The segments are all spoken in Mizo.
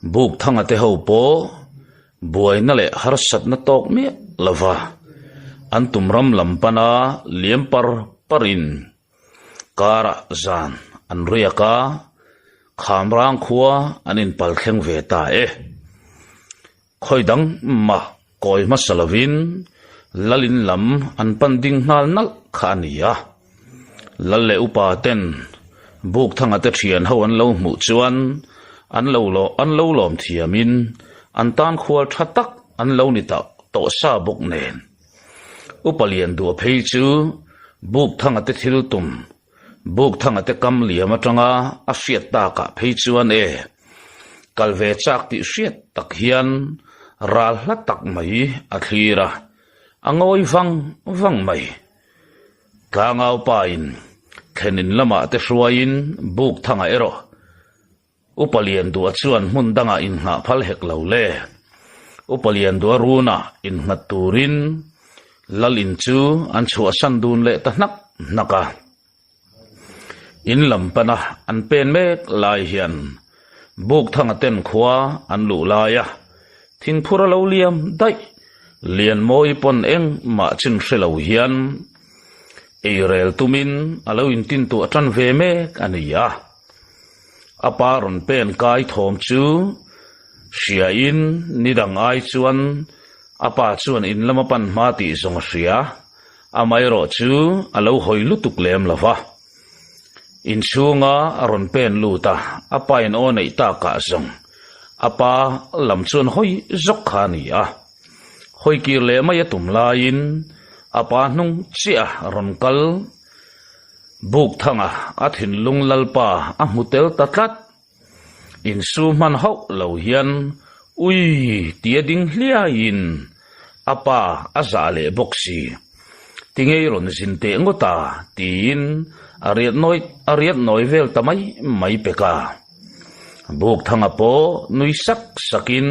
Bukthanga te ho pawh buaina leh harsatna tawk miah lova an tum ram lam pana liam par parin karah zan an riak a, Khamrang khua an inpal thleng ve ta e. Khawi dang mah kawi hmasa lovin Lalin lam an pan ding nghal nalh kha a ni a. Lal leh upa ten Bukthanga te thian ho an lo hmuh chuan an lo an lo lawm thiamin an tan khual tha tak an lo ni ta tawh sa bawk nen. Upa lian duah phei chu Bukthanga te thil tum Bukthanga te kam liam atanga a hriat takah phei chuan e, kal ve chak tih hriat tak hian ral hla tak mai a thlir a, a ngawi vang vang mai. Tlangau pain thlenin lamah te hruaiin Bukthanga erawh Upa Lianduah chuan hmun dangah inngah phal hek lo le. Upa Lianduah runah innghat turin Lal in chu an chhuahsan dun leh ta hnak hnak a. In lam pana an pen mek lai hian Bukthanga ten khua an luh lai a, thingphur a lo liam daih. Lianmawi pawn engmah chin hre lo hian eirel tumin a lo intintuah tan ve mek a ni a. A pa rawn pen kai thawm chu hriain ni dang ai chuan a pa chuan in lama pan hma tih zawng a hria, amaherawh chu a lo hawi lutuk lem lo va. Inchhunga a rawn pen lut a, a pa in aw neih takah zawng a pa lam chuan hawi zawk kha a ni a. Hawi kir leh mai a tum laiin a pa hnung chiah a rawn kal. Bukthanga a thinlung Lalpa a hmu tel ta tlat. Insu hman hauh lo hian ui tia ding hliaiin a pa a zah leh bawk si. Tingei rawn zin teh ngawt a tiin a riat nawi a riat nawi vel ta mai mai pek a. Bukthanga pawh nui sak sakin.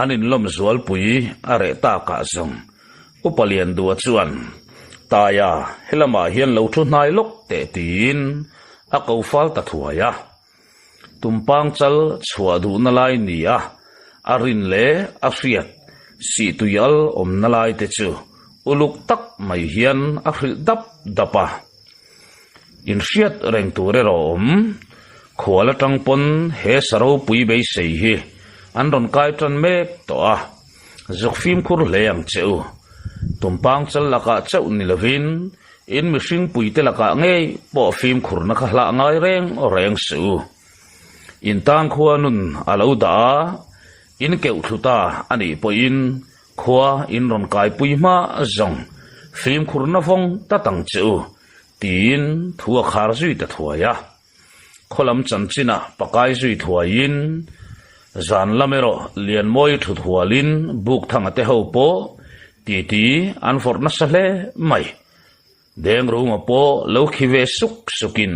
An inlawm zualpui a reh takah zawng Upa Liandua chuan, Taia, helamah hian lo thu hnai lawk teh tiin a ko fal ta thuai a. Tumpang chal chhuah duhna lai nia a rin leh a hriat sihtui al awmna lai te chu uluk tak mai hian a hrilh dap dap a. Inhriat reng tur erawh awm. Khual atang pawn he sa ropui beisei hi an rawn kai tan mek tawh a, zuk fimkhur hle ang che u. Tumpang chal lakah chauh ni lovin in mihring puite lakah ngei pawh fimkhurna kha hlah ngai reng reng suh u. In tan khua nun a lo dah a, in keuh thlu ta a nih pawhin Khua in rawn kaipui hma zawng fimkhurna vawng ta tang che u, tiin thu a khar zui ta thuai a. Khaw lam chanchinah pakai zui thuaiin zan lam erawh Lianmawi thut hualin Bukthanga te ho pawh titi an vawrh nasa hle mai. Dengrunga pawh lo khi ve suk sukin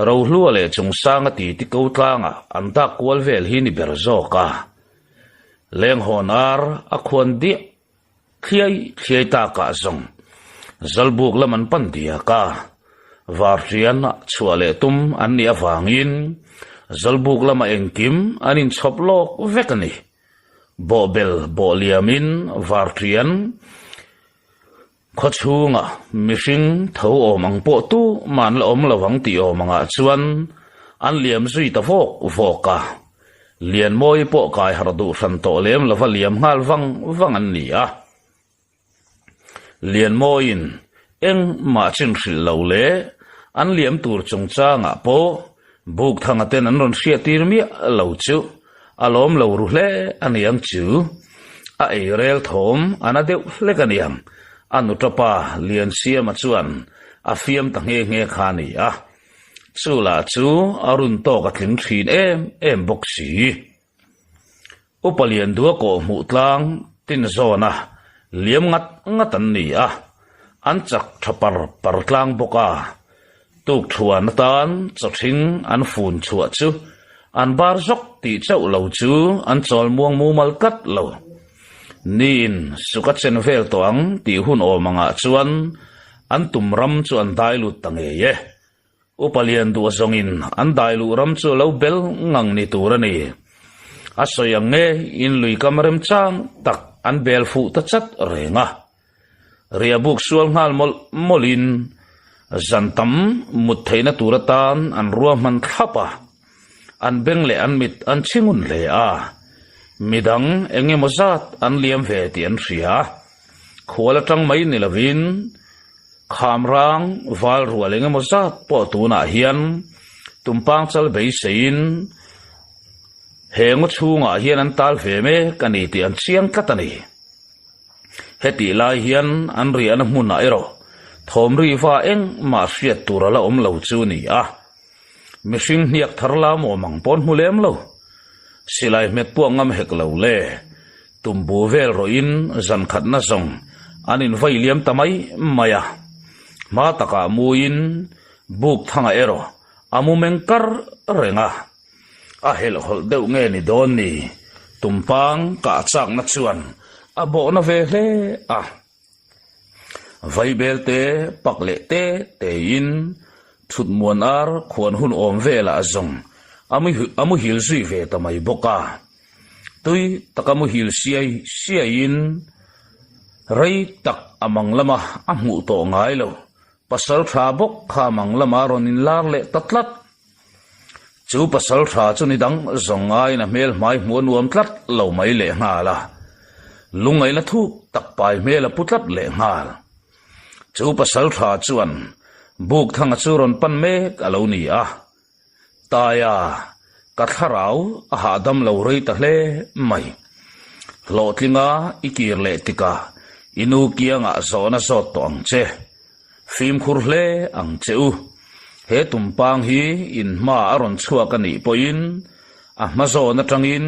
Rohlua leh Chungsanga titi ko tlangah an dak kual vel hi ni ber zawk a. Lenghawn ar a khuan diah thliai thliai takah zawng Zalbuk lam an pan diak a, Varhrian chhuah leh tum an nih avangin Zalbuk lama engkim an inchhawp lawk vek a ni. Bawhbel bawh liamin Varhrian Khawchhunga mihring tho awm ang pawh tu mah an la awm lo ang tih awm angah chuan an liam zui ta vawk vawk a. Lianmawi pawh kai harh duh hran tawh lem lova liam nghal vang vang an ni a. Lianmawiin engmah chin hrilh lo leh an liam tur chungchangah pawh Bukthanga ten an rawn hriattir miah lo chu a lawm lo ru hle a niang chu. A ei rel thawm a na deuh hlek a niang. A nutapa Liansiama chuan a fiam ta nghe nghe kha a ni a. Chu lah chu a run tawk a tling thin em em bawk si. Upa Liandua kawh hmuh tlang tin zawna liam ngat ngat an ni a, an chak tha par par tlang bawk a. Tuk thuan atan chawthing an fun chhuah chu an bar zawk tih chauh lo chu an chawl muang mumal tlat lo. Niin suk a chen vel tawh ang tih hun awm angah chuan an tum ram chu an dai lut ta ngei e. Upa lian duh zawngin an dai luh ram chu a lo bel ngang ni tur a ni. A sawi ang nge in lui kam remchang tak an bel fuh ta chat reng a. Riah buk sual nghal mawlh mawlhin zan tam mut theihna tur atan an ruahman thlap a, an beng leh an mit an chhi ngun hle a, midang eng emaw zat an liam ve tih an hria. Khual atang mai ni lovin Khamrang val rual eng emaw zat pawh tunah hian Tumpang chal beiseiin he ngaw chhungah hian an tal ve mek a ni tih an chiang tlat a ni. Hetih lai hian an riahna hmunah erawh thawm ri va engmah hriat tur a la awm lo chu a ni a. Mihring hniak thar lam awm ang pawn hmu lem lo. Silai hmet puak ngam hek lo le. Tumbu vel rawhin zan khatna zawng an invai liam ta mai mai a. Hma takah muin buk thangah erawh a mu meng kar reng a. A helhhawlh deuh nge ni dawn ni? Tumpang kah chakna chuan a bawhna ve hle a. Vaibel te pak leh te tein thut muan ar khuan hun awm velah zawng a muhil zui ve ta mai bawk a. Tui taka muhil siai siaiin rei tak a mang lama a hmuh tawh ngai lo. Pasal tha bawk kha mang lama rawn inlar leh ta tlat. Chu pasal tha chu ni dang zawng ngaiin a hmel hmai hmuh a nuam tlat lo mai leh nghal a, lungngaihna thuk tak pai hmel a pu tlat leh nghal. Chu pasal tha chuan Bukthanga chu rawn pan mek a lo ni a, Taia, ka thlarau a hahdam lo rei ta hle mai. Hlawhtlinga i kir leh tikah i nu kiangah zawhna zawt tawh ang che. Fimkhur hle ang che u. He tumpang hi in hma a rawn chhuak a nih pawhin a hma zawn atangin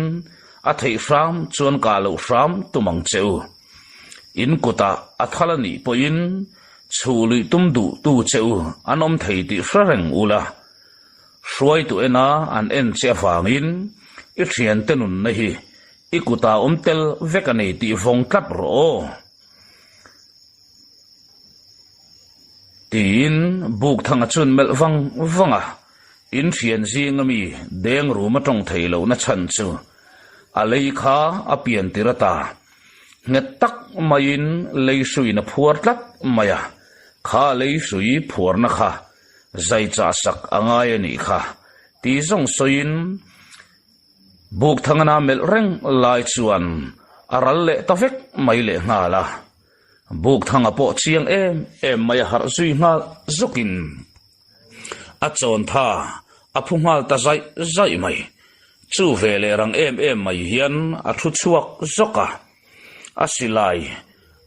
a theih hram chuan kah loh hram tum ang che u. In kutah a thal a nih pawhin chhuh luih tum duh tu che u an awm thei tih hre reng ula. Hruaitu ena an en che avangin i thiante nunna hi i kutah awm tel vek a nei tih vawng tlat rawh aw. Tiin Bukthanga chuan melh vang vang a, in thian zinga mi deng rum a tawng thei lohna chhan chu a lei kha a pian tir ata nghet tak maiin lei hruiin a phuar tlat mai a, kha lei hrui phuarna kha zai chah sak a ngai a nih kha ti zawng sawiin Bukthangana melh reng lai chuan a ral leh ta vek mai leh nghal a. Bukthanga pawh chiang em em mai a harh zui nghal zawkin a chawntha a phu nghal ta zaih zaih mai. Chu ve leh rang em em mai hian a thu chhuak zawk a, a silai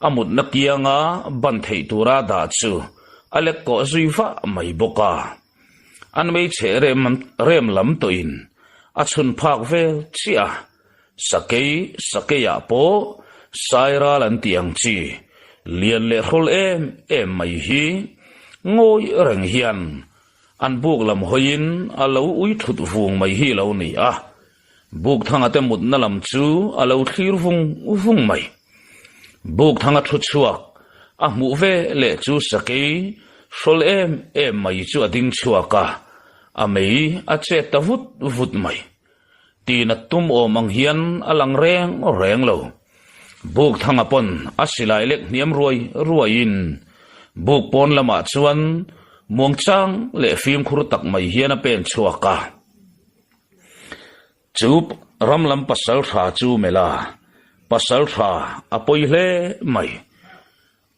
a mutna kianga ban theih tura dah chu a lek kawh zui vah mai bawk a. An hmeichhe rem rem lam tawhin a chhun phak vel chiah a. Sakei, sakeiah pawh sairal an tih ang chi, lian leh hrawl em em mai hi ngawi reng hian an buk lam hawiin a lo ui thut vung mai hi lo ni a. Bukthanga te mutna lam chu a lo thlir vung vung mai. Bukthanga thu chhuak a hmuh ve leh chu sakei hrawl em em mai chu a ding chhuak a, a mei a chet ta vut vut mai. Tina tum awm ang hian a lang reng reng lo. Bukthanga pawn a silai lek hniam ruai ruaiin buk pawn lamah chuan muangchang leh fimkhur tak mai hian a pen chhuak a. Chu ram lam pasal tha chu melh a, pasal tha a pawi hle mai.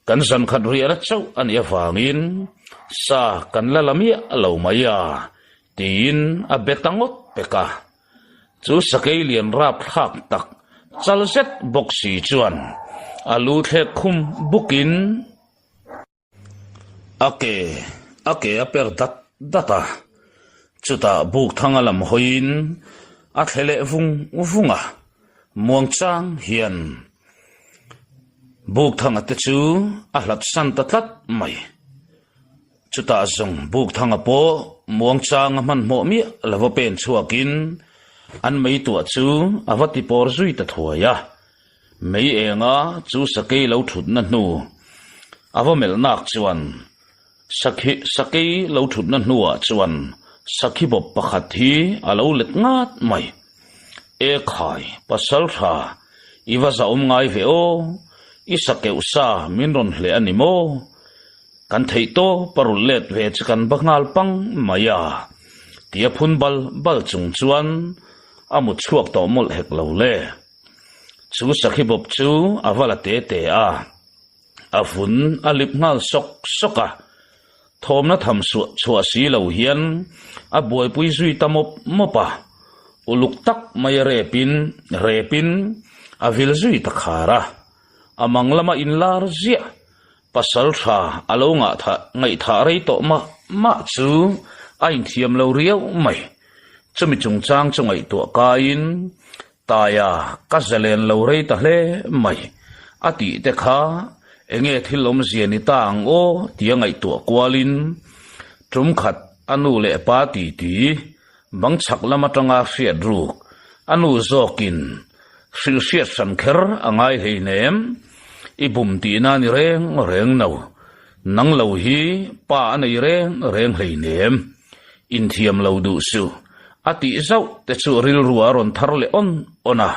Kan zan khat riahna chauh a nih avangin sa kan la la miah lo mai a, tiin a be ta ngawt pek a. Chu sakei lian rapthlak tak chal zet bawk si chuan a lu thlek khum bukin a ke a ke a per dat dat a. Chutah Bukthanga lam hawiin a thle leh vung vung a, muangchang hian Bukthanga te chu a hlat san ta tlat mai. Chutah zawng Bukthanga pawh muangchanga hmanhmawh miah lova pen chhuakin an mei tuah chu a va ti pawr zui ta thuai a. Mei enga chu sakei lo thutna hnu a va melh nak chuan. Sakhi sakei lo thutna hnuah chuan sakhi bawp pakhat hi a lo let ngat mai. E khai, pasal tha, i va zahawm ngai ve aw, i sakeuh sa min rawn hleh a ni maw? Kan theih tawp a rulh let ve chu kan va nghal pang mai a, tia phun bal bal chung chuan a mut chhuak tawh mawlh hek lo le. Chu sakhi bawp chu a va la te te a, a vun a lip nghal sawk sawk a, thawmna tham suah chhuah si lo hian a buaipui zui ta mawp mawp a, uluk tak mai a repin repin a vil zui ta khar a, a mang lama inlar ziah Pasal tha a lo ngahthah ngaihthah rei tawh mah mah chu a inthiam lo riau mai. Chumi chungchang chu ngaihtuah kaiin Taia ka zalen lo rei ta hle mai a tih te kha enge thil awmzia ni ta ang aw tia ngaihtuah kualin tum khat a nu leh pa titi bang chhak lam atanga hriat ruk a nu zawkin Hrilh hriat hran kher a ngai hleinem, i bum tihna ni reng reng no. Nang lo hi pa a nei reng reng hleinem, inthiam lo duh suh, a tih zauh te chu rilru a rawn thar leh awn awn a.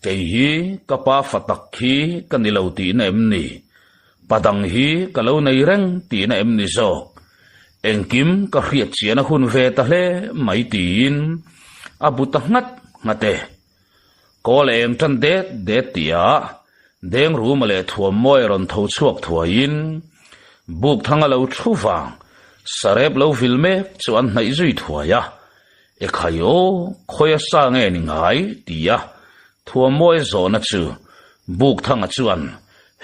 Kei hi ka pa fa tak hi ka ni lo tihna em ni? Pa dang hi ka lo nei reng tihna em ni zawk? Engkim ka hriat chian a hun ve ta hle mai tiin a bu ta nghat nghat e. Kawl eng tan det det tihah deng ruma leh thuammawi a rawn tho chhuak thuaiin Bukthanga lo thu vang sarep lo vil mek chu an hnaih zui thuai a, Ekhai aw, khawia sa nge ni ngai? tia thuammawi zawhna chu Bukthanga chuan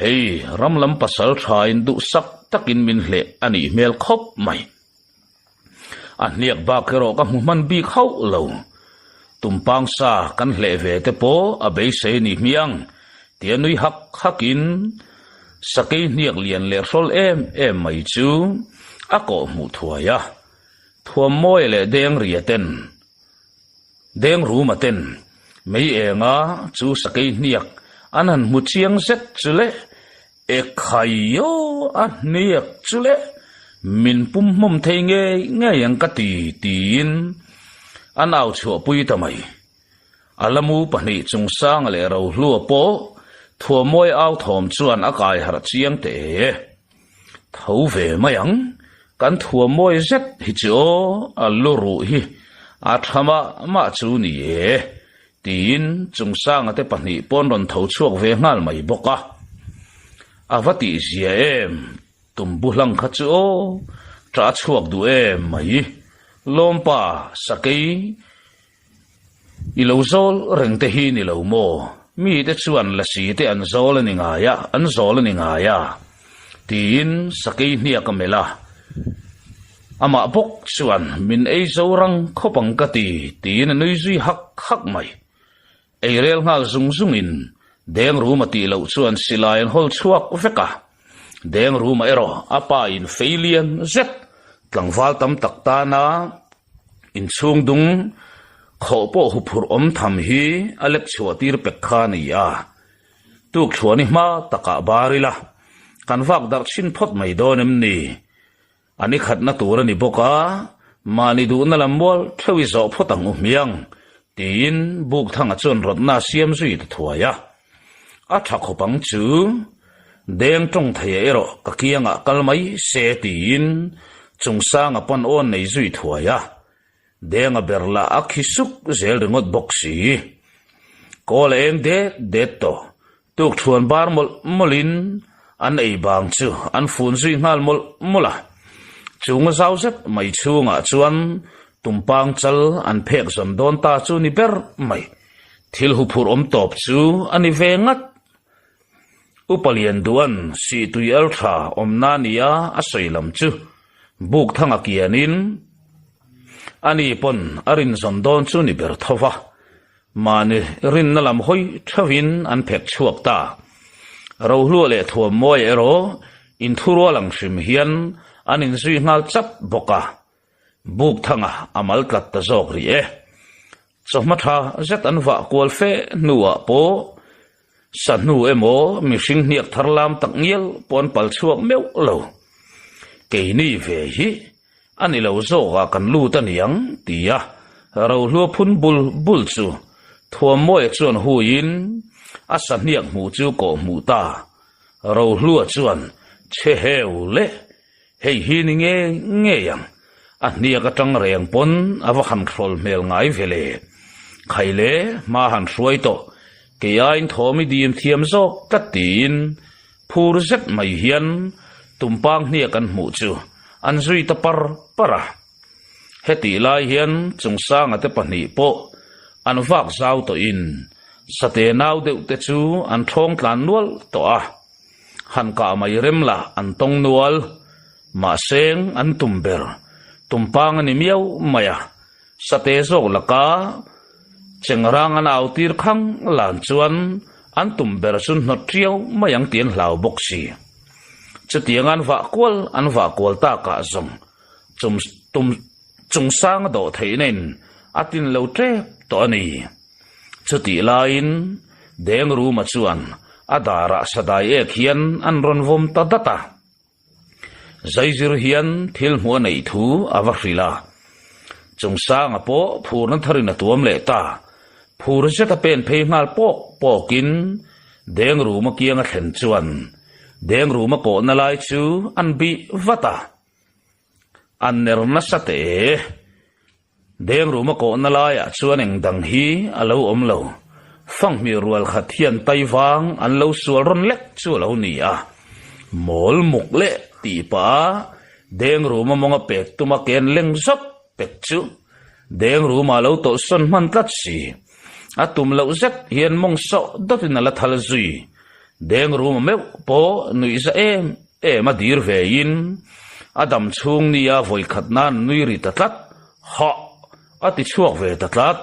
hei ram lam pasal thain duhsak takin min hleh a nih hmel khawp mai. A hniak bak erawh ka hmu hman bik hauh lo. Tumpang sa kan hleh ve te pawh a beisei ni hmiang tia nui hak hakin sakei hniak lian leh hrawl em em mai chu a kawh hmuh thuai a. Thuammawi leh Dengria ten, Dengruma ten mei enga chu sakei hniak an han hmu chiang zet chu le Ekhai aw a hniak chu le, min pum hmawm thei ngei ngei ang ka ti tiin an au chhuahpui ta mai. A lamu pahnih chungsanga leh Rohlua pawh Thuamawi au thawm chuan a kai harh chiang teh e. Tho ve mai ang, kan Thuamawi zet hi chu aw a lu ruh hi a tha mah mah chu ni e. Tiin Chungsanga te pahnih pawn rawn tho chhuak ve nghal mai bawk a. A va tih zia em, tumbu hlang kha chu aw, ṭah a chhuak duh em mai. Lawmpa, sakei, i lo zawl reng te hi ni lo maw? Mite chuan lasi te an zawl a ni ngai a, an zawl a ni ngai a. Tiin sakei hniak a melh a. Amah bawk chuan min ei zo rang khawp ang ka ti, tiin a nui zui hak hak mai. Ei rel nghal zung zungin Deng Ruma tih loh chuan silai an hawl chhuak vek a. Deng Ruma erawh a pa in fei lian zet tlangval tam tak tana inchhung dung khawh pawh huphurh awm tham hi a lek chhuah tir pek kha a ni a. Tuk thluan i hma takah bar ila kan vak darh chhin phawt mai dawn em ni? A ni khatna tur a ni bawk a, mahni duhna lam mual theuh i zawh phawt ang u hmiang, tiin Bukthanga chuan rawtna a siam zui ta thuai a. A tha khawp ang chu, deng tawng thei ah erawh ka kiangah kal mai se tiin Chungsanga pawn awn nei zui thuai a. Denga ber lah a khi suk zel ringawt bawk si. Kawl a eng det det tawh. Tukthuan bar mawlh mawlhin an ei bang chu an fun zui nghal mawlh mawlh a. Chunga zau zet mai chhungah chuan tumpang chal an phek zawn dawn ta chu ni ber mai. Thil huphurh awm tawp chu a ni ve ngat. Upa Lianduan Sihtui Altha awmna nia a sawi lam chu Bukthanga kianin ani pawn a rinzawn dawn chu ni ber tho va. Mahni rinna lam hawi theuhin an phek chhuak ta. Rohlua leh Thuammawi erawh inthurual ang hrim hian an inzui nghal chat bawk a. Bukthanga a mal tlat ta zawk rih e. Chawhma tha zet an vah kual fe hnuah pawh sahnu emaw mihring hniak thar lam tak ngial pawh an pal chhuak meuh lo. Keini ve hi a ni lo zawkah kan lut a niang tia Rohlua phun bul bul chu Thuammawia chuan huiin a sahniak hmuh chu kawh hmuh ta. Rohlua chuan che heu le hei hi ni ngei ngei ang, a hniak atang reng pawn a va han hrawl hmel ngai ve le. Khai le hma han hruai tawh, kei aiin thawm i dim thiam zawk tlat tiin Phur zet mai hian tumpang hniak an hmuh chu an zui ta par par a. Hetih lai hian Chungsanga te pahnih pawh an vak zau tawhin sate nau deuh te chu an thawng tlan nual tawh a. Han kah mai rem lah an tawng nual. Mahseng an tum ber tumpang a ni miau mai a. Sate zawk laka Chengrang an au tir khang lan chuan an tum ber chu hnawt tiau mai ang tih an hlau bawk si. Chutiang an vah kual an vah kual takah zawng chum tum chungsang a dawh theih nen a tin lo tep tawh a ni. Chutih laiin Dengruma chuan a darah sadai ek hian an rawn vawm ta dat a. Zaizir hian thil hmuh a neih thu a va hrilh a. Chungsanga pawh phurna tharin a tuam leh ta. Phur zet a pen phei nghal pawk pawkin Dengruma kiang a thlen chuan Dengruma kawhna lai chu an bih vat a. A ner nasa teh e. Dengruma kawhna laiah chuan eng dang hi a lo awm lo. Fanghmir rual khat hian taivang an lo sual rawn lek chu a lo ni a. Mawl muk leh tih pah a Dengruma mawnga pek tuma ken leng zawt pek chu Dengruma lo tawlhsawn hman tlat si. A tum loh zet hian mawng sawh dawtin a la thal zui. Dengruma meuh pawh nuih za em em a dir ve in a dam chhung nia vawi khat nan nui ri ta tlat hah a ti chhuak ve ta tlat.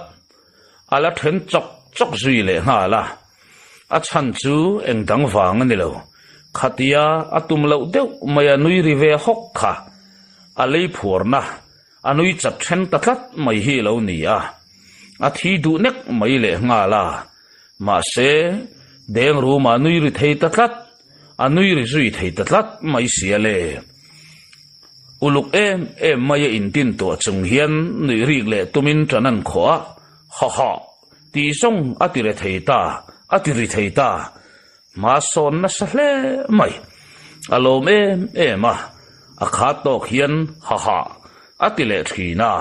A la then chawk chawk zui leh nghal a, a chhan chu eng dang vang a ni lo. Khatia a tum loh deuh mai a nui ri ve hawk kha a lei phuarna a nui chat then ta tlat mai hi lo ni a, a thi duh nek mai leh nghal a, mahse Dengruma nui ri thei ta tlat. A nui ri zui thei ta tlat mai sia le. Uluk em em mai a intin tuah chung hian nuih rik leh tumin ṭan an khawh a, Ha ha! Tih zawng a ti re thei ta, a ti ri thei ta. Hma sawn nasa hle mai. A lawm em em a, a khat tawk hian ha ha! A ti leh ṭhin a.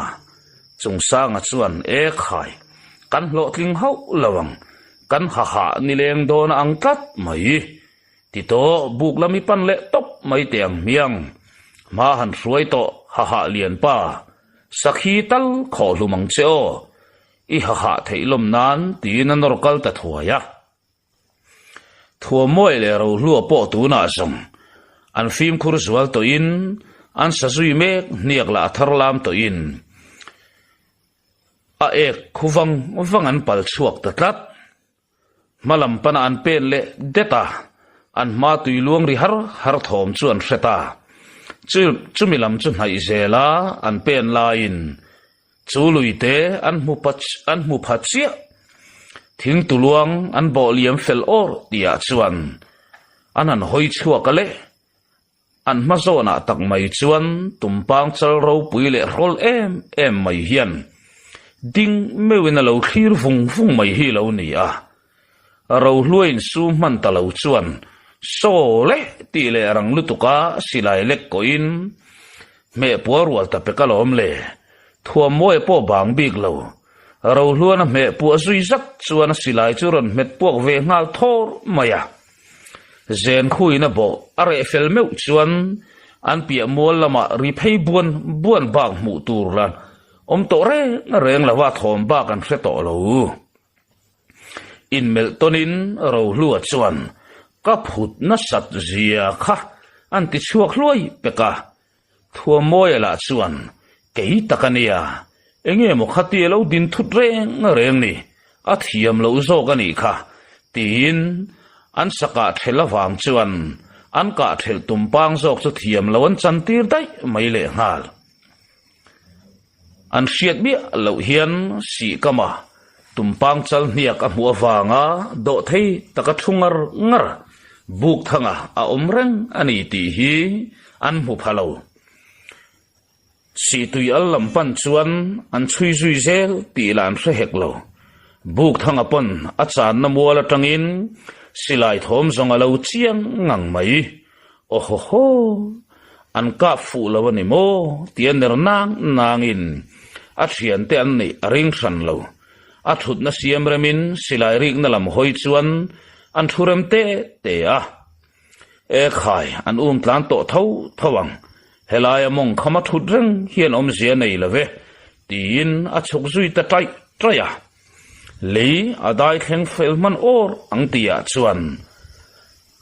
Chungsanga chuan, E khai, kan hlawhtling hauh lo ang. Kan hahah nileng dawn a ang tlat mai. Ti tawh buk lam i pan leh tawp mai teh ang hmiang. Hma han hruai tawh hahah lian pa. Sakhi tal khawh hlum ang che aw. I hahah theih lawm nan tiin a nawr kal ta thuai a. Thuammawi leh Rohlua pawh tunah zawng an fimkhur zual tawhin an sa zui mek hniak lah a thar lam tawhin A ek khu vang vang an pal chhuak ta tlat. Hma lam pana an pen leh det a, an hma tui luang ri har har thawm chu an hre ta. Chu chumi lam chu hnaih zel a an pen laiin chu lui te an hmu pa an hmu pha chiah. Thing tu luang an bawh liam fel awr tihah chuan an han hawi chhuak a le. An hma zawnah tak mai chuan tumpang chal ropui leh hrawl em em mai hian ding meuhin a lo thlir vung vung mai hi lo ni a. Rohluain su hman ta lo chuan Saw le tih leh rang lutuka silai lek kawhin hmeh puah rual ta pek alawm le, Thuammawi pawh bang bik lo. Rohluana hmeh puah zui zat chuan a silai chu rawn hmet puak ve nghal thawr mai a. Zen khuin a bawh a reh fel meuh chuan an piah mual lamah ri phei buan buan bak hmuh tur la awm tawh reng reng lova thawm bak an hre tawh lo. Inmelh tawnin Rohlua chuan ka phut nasat zia kha an ti chhuak hluai pek a, Thuamawia lah chuan, Kei tak a nia, enge maw khati a lo din thut reng reng ni, a thiam loh zawk a nih kha, tiin an sa kah thelh avang chuan an kah thelh tum pang zawk chu thiam lo an chantir daih mai lehnghal. An hriat miah loh hian sihkama tumpang chal hniak a hmuh avanga dawhthei taka thu ngar ngar buk thanga a awm reng a ni tih hi an hmu pha lo. Sihtui al lam pan chuan an chhui zui zel tih lah an hre hek lo. Bukthanga pawn a channa mual atangin silai thawm zawng a lo chiang ngang mai. Awhawhaw! An kap fuh lo a ni maw? tia ner nang nangin a thiante an neih a ring hran lo. A thutna siam remin silai rikna lam hawi chuan an thu rem te te a. E khai, an um tlan tawh tho tho ang. Helaia mawng khama thut reng hian awmzia nei lo ve, tiin a chhuk zui ta taih taih a. Lei a dai thleng fel hman awr ang tihah chuan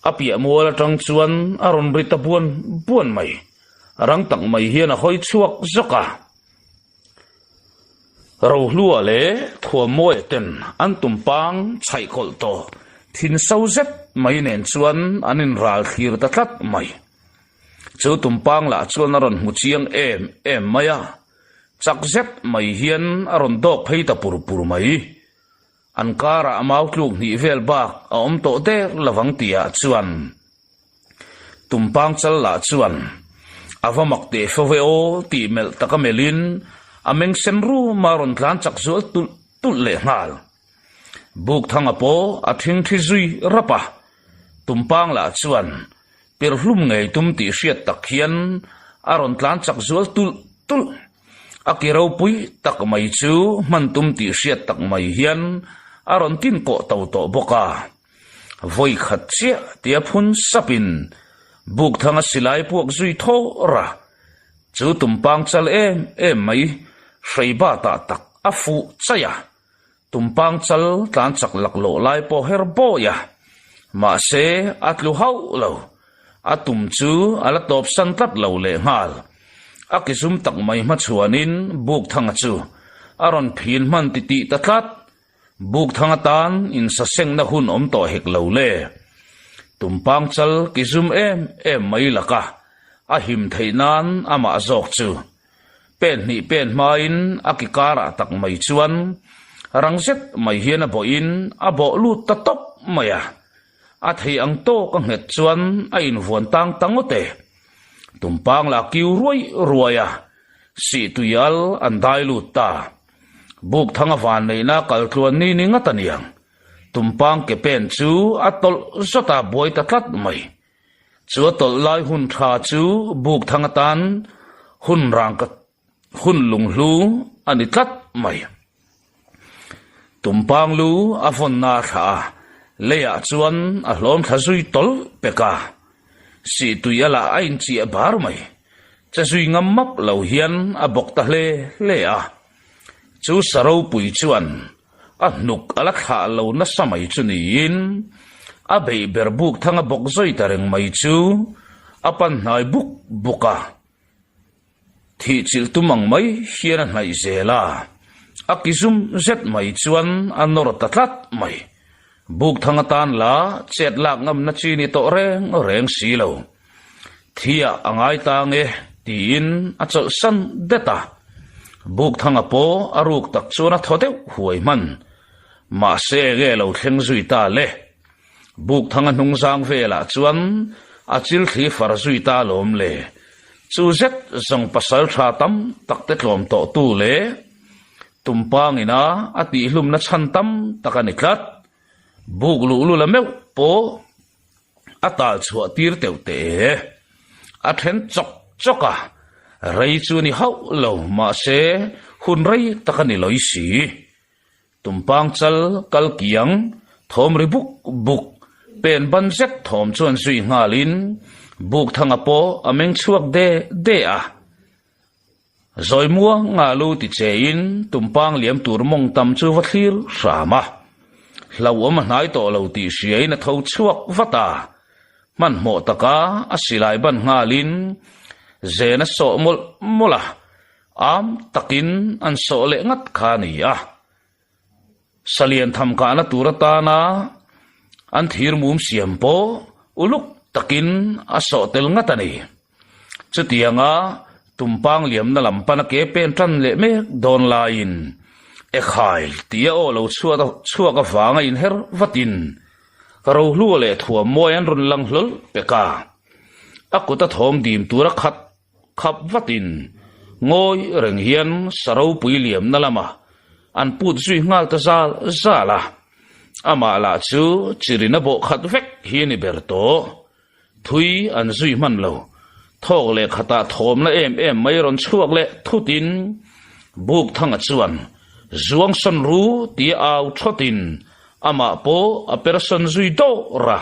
a piah mual atang chuan a rawn ri ta buan buan mai. Rang tak mai hian a hawi chhuak zawk a. Rohlua leh Thuamawia ten an tumpang chhaih kawlh tawh thin so zet mai nen chuan an inral thlir ta tlat mai. Chu tumpang lah chuan a rawn hmu chiang em em mai a, chak zet mai hian a rawn dawk phei ta pur pur mai. An karah mau tluk hnih vel bak a awm tawh der lovang tihah chuan Tumpang chal lah chuan a va mak teh fo ve aw tih melh taka melhin a meng sen rum a rawn tlan chak zual tulh tulh leh nghal. Bukthanga pawh a thingthi zui rap a, Tumpang lah chuan pirhlum ngei tum tih hriat tak hian a rawn tlan chak zual tulh tulh. A ki ropui tak mai chu hman tum tih hriat tak mai hian a rawn tin kawh to tawh bawk a. Vawi khat chiah tia phun sapin Bukthanga silai puak zui thawr a, chu tumpang chal em em mai hrei batah tak a fuh chaih a. Tumpang chal tlan chak laklawh lai pawh her bawi a, mahse a tlu hauh lo. A tum chu a la tawp san tlat lo lehnghal. A ki zum tak mai hmachhuanin Bukthanga chu a rawn phin hman titih ta tlat. Bukthanga tan insasengna hun awm tawh hek lo le. Tumpang chal ki zum em em mai laka a him theih nan amah zawk chu Pen hnih pen hmain a ki karah tak mai chuan rang zet mai hian a bawhin a bawh lut ta tawp mai a. A thei ang tawk a nghet chuan a invuan tang ta ngawt e. Tumpang lah kiu ruai ruai a, sihtui al an dai lut ta. Bukthanga vanneihna kal tluan ni ni ngat a niang. Tumpang ke pen chu a tawlh zawt a buai ta tlat mai. Chu a tawlh lai hun tha chu buk thang atan hun rangka hun lunghlu a ni tlat mai. Tumpang lu a vawnna a thlah a, leiah chuan a hlawm thla zui tawlh pek a, sihtui a lah a inchiah bar mai. Che zui ngam map lo hian a bawk ta hle hle a. Chu sa ropui chuan A hnuk a la thlah lo nasa mai chu niin a beih ber buk thang a bawk zawi ta reng mai chu a pan hnai buk buk a. Thih chilh tum ang mai hian a hnaih zel a, a ki zum zet mai chuan a nawr ta tlat mai. Buk thang atan la chet lak ngamna chi ni tawh reng reng si lo. Thiah a ngai ta nge tiin a chawlhsan det a. Bukthanga pawh a ruk tak chuan a thaw deuh huai hman. Mahse enge lo thleng zui ta le. Bukthanga hnungzang velah chuan a chil thli far zui ta lawm le. Chu zet zawng pasal tha tam tak te tlawm tawh tu le Tumpangina a tihhlumna chhan tam tak a ni tlat. Buk luhlul a meuh pawh A tal chhuah tir teuh teh e. A then chawk chawk a, rei chu ni hauh lo mahse hun rei tak a ni lawi si. Tumpang chal kal kiang thawm ri buk buk pen ban zet thawm chuan zui nghalin Bukthanga pawh a meng chhuak de de a. Zawi muang nga lu ti chein tumpang liam tur mawng tam chu va thlir hram a. Hlauhawm a hnai tawh lo tih hriain a tho chhuak vat a. Hmanhmawh taka a silai ban nghalin zen a sawh mawlh mawlh a, am takin an sawh leh ngat kha a ni a. Salian tham kahna tur atana an thir mum siam pawh uluk takin a sawh tel ngat a ni. Chutianga tumpang liamna lam pana ke pen tan leh mek dawn laiin Ekhai tia aw lo chhuat chhuak avanga inher vatin Rohlua leh Thuammawi an rawn lang hlawl pek a. A kut a thawm dim tura khat Khap vatin. Ngawi reng hian sa ropui liamna lamah an put zui nghal ta zal zal a. Amah lah chu chirin a bawh khat vek hi a ni ber tawh. Thui an zui hman lo. Thawk leh khatah thawmna em em mai rawn chhuak leh thutin Bukthanga chuan Zuang sawn ru tia au thawtin amah pawh a per sawn zui dawr a.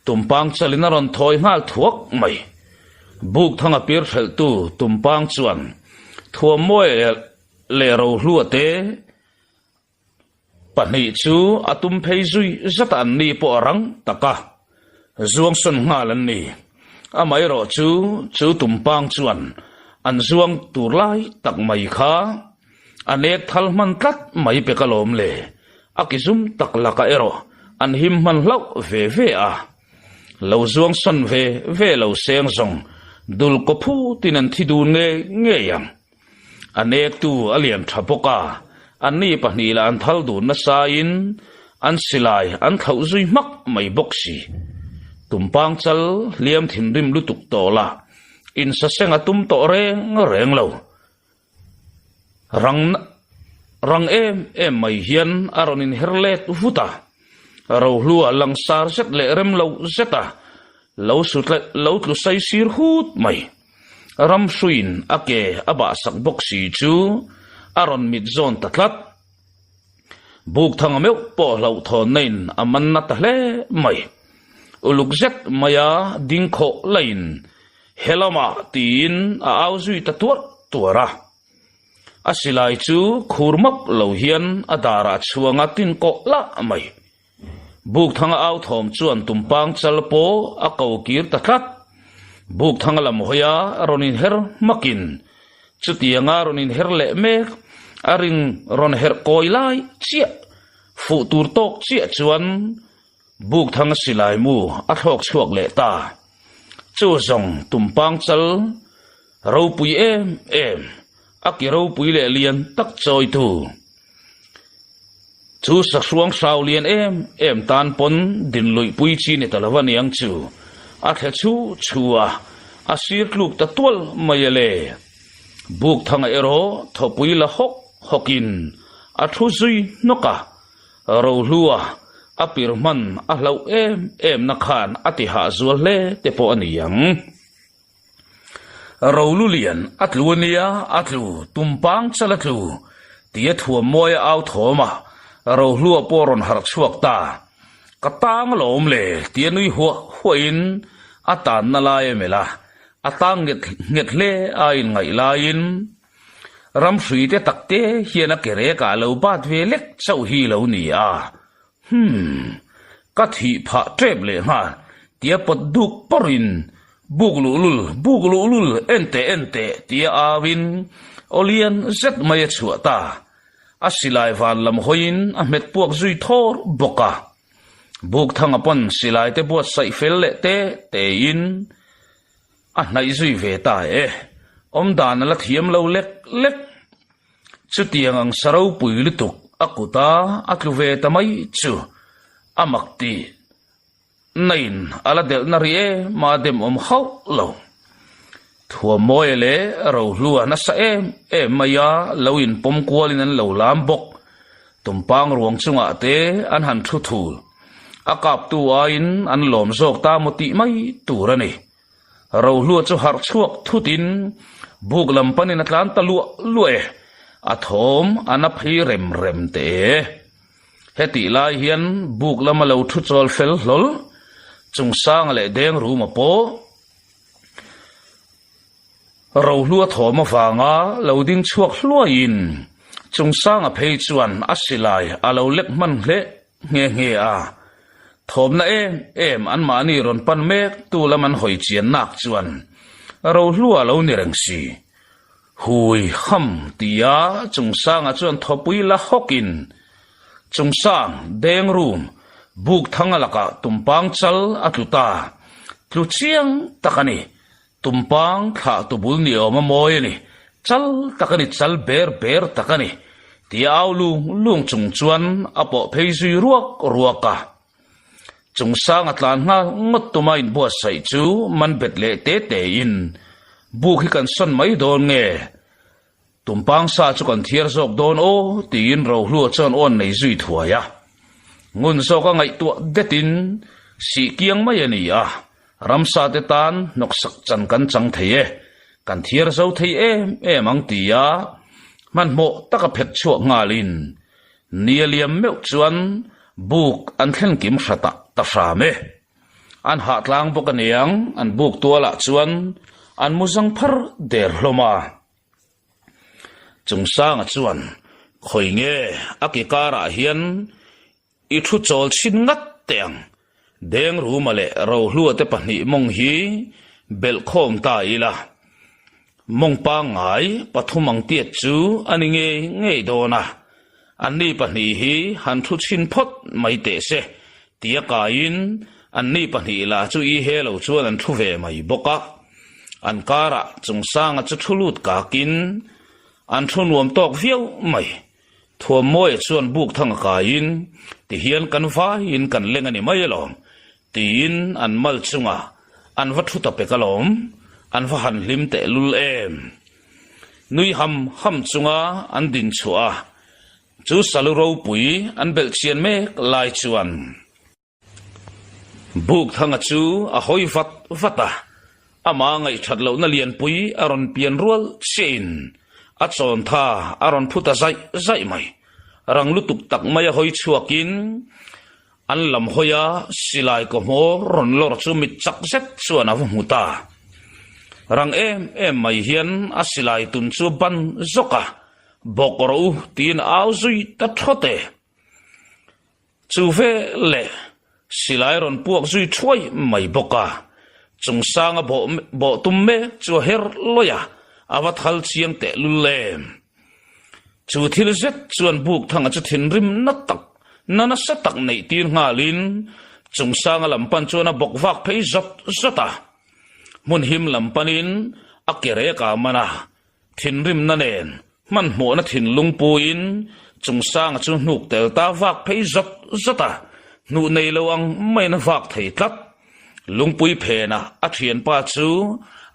Tumpang chalin a rawn thawi nghal thuak mai. Bukthanga pir hrelhtu Tumpang chuan Thuammawi leh Rohlua te Pahnih chu a tum phei zui zat a an ni pawh a rang tak a, zuang sawn nghal an ni. Amaherawh chu chu tumpang chuan an zuang tur lai tak mai kha a nek thal hman tlat mai pek alawm le, a ki zum tak lakah erawh an him hman hlauh ve ve a. Lo zuang sawn ve ve lo seng zawng dul kaw phutin an thi dun ngei ngei ang. A nektu a lian tha bawk a, anni pahnih lah an thal dun nasain an silai an thlauh zui hmak mai bawk si. Tumpang chal hliam thinrim lutuk tawh lah insaseng a tum tawh reng reng lo. Rang rang em em mai hian a rawn inher let vut a, Rohlua langsar zet leh rem lo zet a lo lo tlu sai sir hut mai. Ramhruiin a ke a bahsak bawk si chu a rawn mit zawn ta tlat. Bukthanga meuh pawh hlauhthawnna in a man na ta hle mai. Uluk zet maia ding khawh laiin he lamah tiin a au zui ta tuarh tuarh a. A silai chu khur map lo hian a darah chhuanga tin kawh lah mai. Bukthanga au thawm chuan tumpang chal pawh a ko kir ta tlat. Bukthanga lam hawia rawn inher hmakin chutianga rawn inher leh mek a ring rawn herh kawi lai chiah fuh tur tawk chiah chuan Bukthanga silai mu a thlawk chhuak leh ta. Chu zawng tumpang chal ropui em em a ki ropui leh lian tak chawitu. Chu sahruang hrau lian em em tan pawn din luihpui chi ni ta lo a niang chu a thle chhu chhu a, a sir tluk ta tual mai a le. Bukthanga erawh thawpui la hawk hawkin a thu zui hnawk a, Rohlua a pir hman a hlauh em em na khan a ti hah zual hle te pawh a ni ang. Rolulian a tlu a nia, a tlu, tumpang chal a tlu, tia thuammawi a au thawm a, Rohlua pawh a rawn harh chhuak ta. Ka tang alawm le, tia nui huah huahin a tanna lai a melh a, a tang nghet nghet hle a inngaih laiin ramhrui te tak te hian a ke rekah a lo bat ve lek chauh hi lo ni a. Humm. Ka thih phah tep leh nghal, tia pawt duk pawrhin buk luhlul, buk luhlul, en teh, en teh, tia auin aw lian zet mai a chhuah ta. A silai van lam hawiin a hmet puak zui thawr bawk a. Buk thanga pawn silai te buatsaih fel leh te tein a hnaih zui ve ta e. Awmdan a la thiam lo lek lek. Chutiang ang sa ropui lutuk a kut a a tlu ve ta mai chu a mak tih nain a la delhna ri em a dem awm hauh lo. Thuammawia leh Rohlua nasa em em mai a lo inpawm kualin an lo lam bawk. Tumpang ruang chungah te an han thu thul. A kaptu aiin an lawm zawk ta maw tih mai tur a ni. Rohlua chu harh chhuak thutin buk lam panin a tlan ta luah luah e, a thawm a na phei rem rem teh e. Hetih lai hian buk lama lo thu chawl fel hlawl Chungsanga leh Dengruma pawh Rohlua thawm avanga lo ding chhuak hluaiin Chungsanga phei chuan a silai a lo lek hman hle nghe nghe a. Thawmna em em anmahni rawn pan mek tu lam an hawi chian nak chuan Rohlua lo ni reng si. Hui ham tia Chungsanga chuan thawpui la hawkin Chungsang deng room buk thanga lakah tumpang chal a tlu ta. Tlu chiang tak a ni. Tumpang thlah tu bul ni awm a mawi a ni, chal tak a ni, chal ber ber tak a ni, tia au lung lung chung chuan a pawh phei zui ruak ruak a. Chungsang a tlan nghal ngawt tuma inbuatsaih chu man bet leh te te in. Buk hi kan sawn mai dawn nge? Tumpang sa chu kan thiar zawk dawn aw, tiin Rohlua chuan awn nei zui thuai a. Ngun zawka ngaihtuah detin sih kiang mai a ni a, ramsa te tan hnawksak chan kan chang thei e, kan thiar zo thei em em ang tia hmanhmawh taka phet chhuak nghalin ni a liam meuh chuan buk an thlen kim hratah ta hram e. An hah tlang bawk a niang, an buk tualah chuan an mu zang phar der hlawm a. Chungsanga chuan, Khawi nge a ke karah hian i thu chawl chhin ngat teh ang, Dengruma leh Rohlua te pahnih mawng hi belh khawm ta ila, mawng pangngai pathum ang tiat chu a ni ngei ngei dawn a, anni pahnih hi han thu chhin phawt mai teh se tia kaiin anni pahnih lah chu i he lo chuan an thu ve mai bawk a. An karah Chungsanga chu thu lut kakin an thu nuam tawk viau mai. Thuammawia chuan buk thang a kaiin tihian kan vaiin kan leng a ni mai alawm tiin an mal chungah an va thu ta pek alawm, an va han hlim tehlul em. Nui ham ham chunga an din chhuah a, chu salu ropui an belh chian mek lai chuan. Bukthanga chu a hawi vat vat a, amah ngaihthat lohna lianpui a rawn pian rual chiahin a chawntha a rawn phu ta zaih zaih mai. Rang lutuk tak mai a hawi chhuakin an lam hawi a silai kaw hmawr rawn lawr chu mit chak zet chuan a va hmu ta. Rang em em mai hian a silai tun chu ban zawk a, bawk rawh u tiin a au zui ta thawt e. Chu ve leh silai rawn puak zui thuai mai bawk a, Chungsanga bawh bawh tum mek chu a her lawih a, a va thal chiang teh lul em. Chu thil zet chuan Bukthanga chu thinrim na tak, na nasa tak neih tir nghalin Chungsanga lam pan chuan a bawk vak phei zawt zawt a. Hmun him lam panin a ke rek a man a, Thinrimna nen hmanhmawhna thinlung puiin Chungsanga chu hnuk tel ta vak phei zawt zawt a, hnuh nei lo ang maiin a vak thei tlat. Lungpui phenah a thianpa chu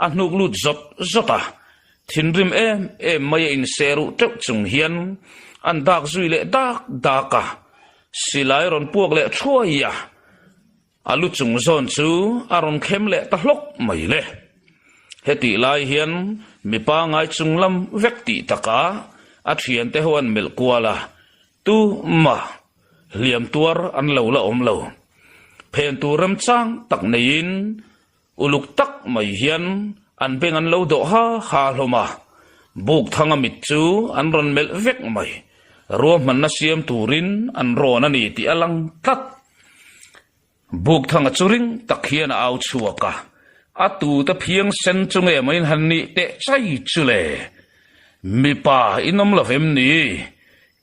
a hnuk lut zawt zawt a, thinrim em em mai a inseruh teuh chung hian an dak zui leh dak dak a, silai rawn puak leh thuai a. A lu chung zawn chu a rawn khem leh ta hlawk mai le. Hetih lai hian mipa ngai chung lam vek tih takah a thiante ho an melh kual a, tu mah hliam tuar an lo la awm lo. Phen tur remchang tak neiin Uluk tak mai hian an beng an lo dawh ha ha hlawm a, buk thanga mit chu an rawn melh vek mai. Ruahmanna siam turin an rawn a ni tih a lang tlat. Buk thanga chu ring tak hian a au chhuak a, a tute phiang sen chu nge maw in han nih teh chai chu le? Mipa in awm lo vem ni?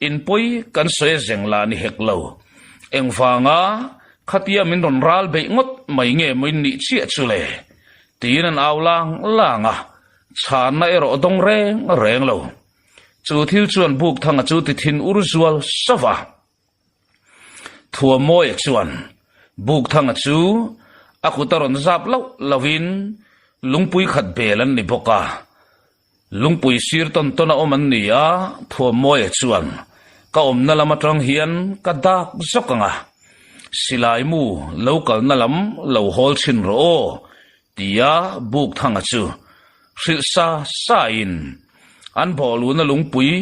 In pawi kan sawi a zeng lah ni hek lo. Engvanga khatia min rawn ral beih ngawt mai nge maw in nih chiah chu le? Tiin an au lang lang a, chhanna erawh a dawng reng reng lo. Chu thil chuan Bukthanga chu ti thin ur zual sauh a. Thuamawia chuan Bukthanga chu a kut a rawn zap loh lohin lungpui khat bel an ni bawk a. Lungpui sir tawn tawn a awm an ni a, Thuamawia chuan ka awmna lam atang hian ka dak zawk ang a, silai mu lo kalna lam lo hawl chhin rawh aw tia Bukthanga chu hrilh sa sain an bawhluhna lungpui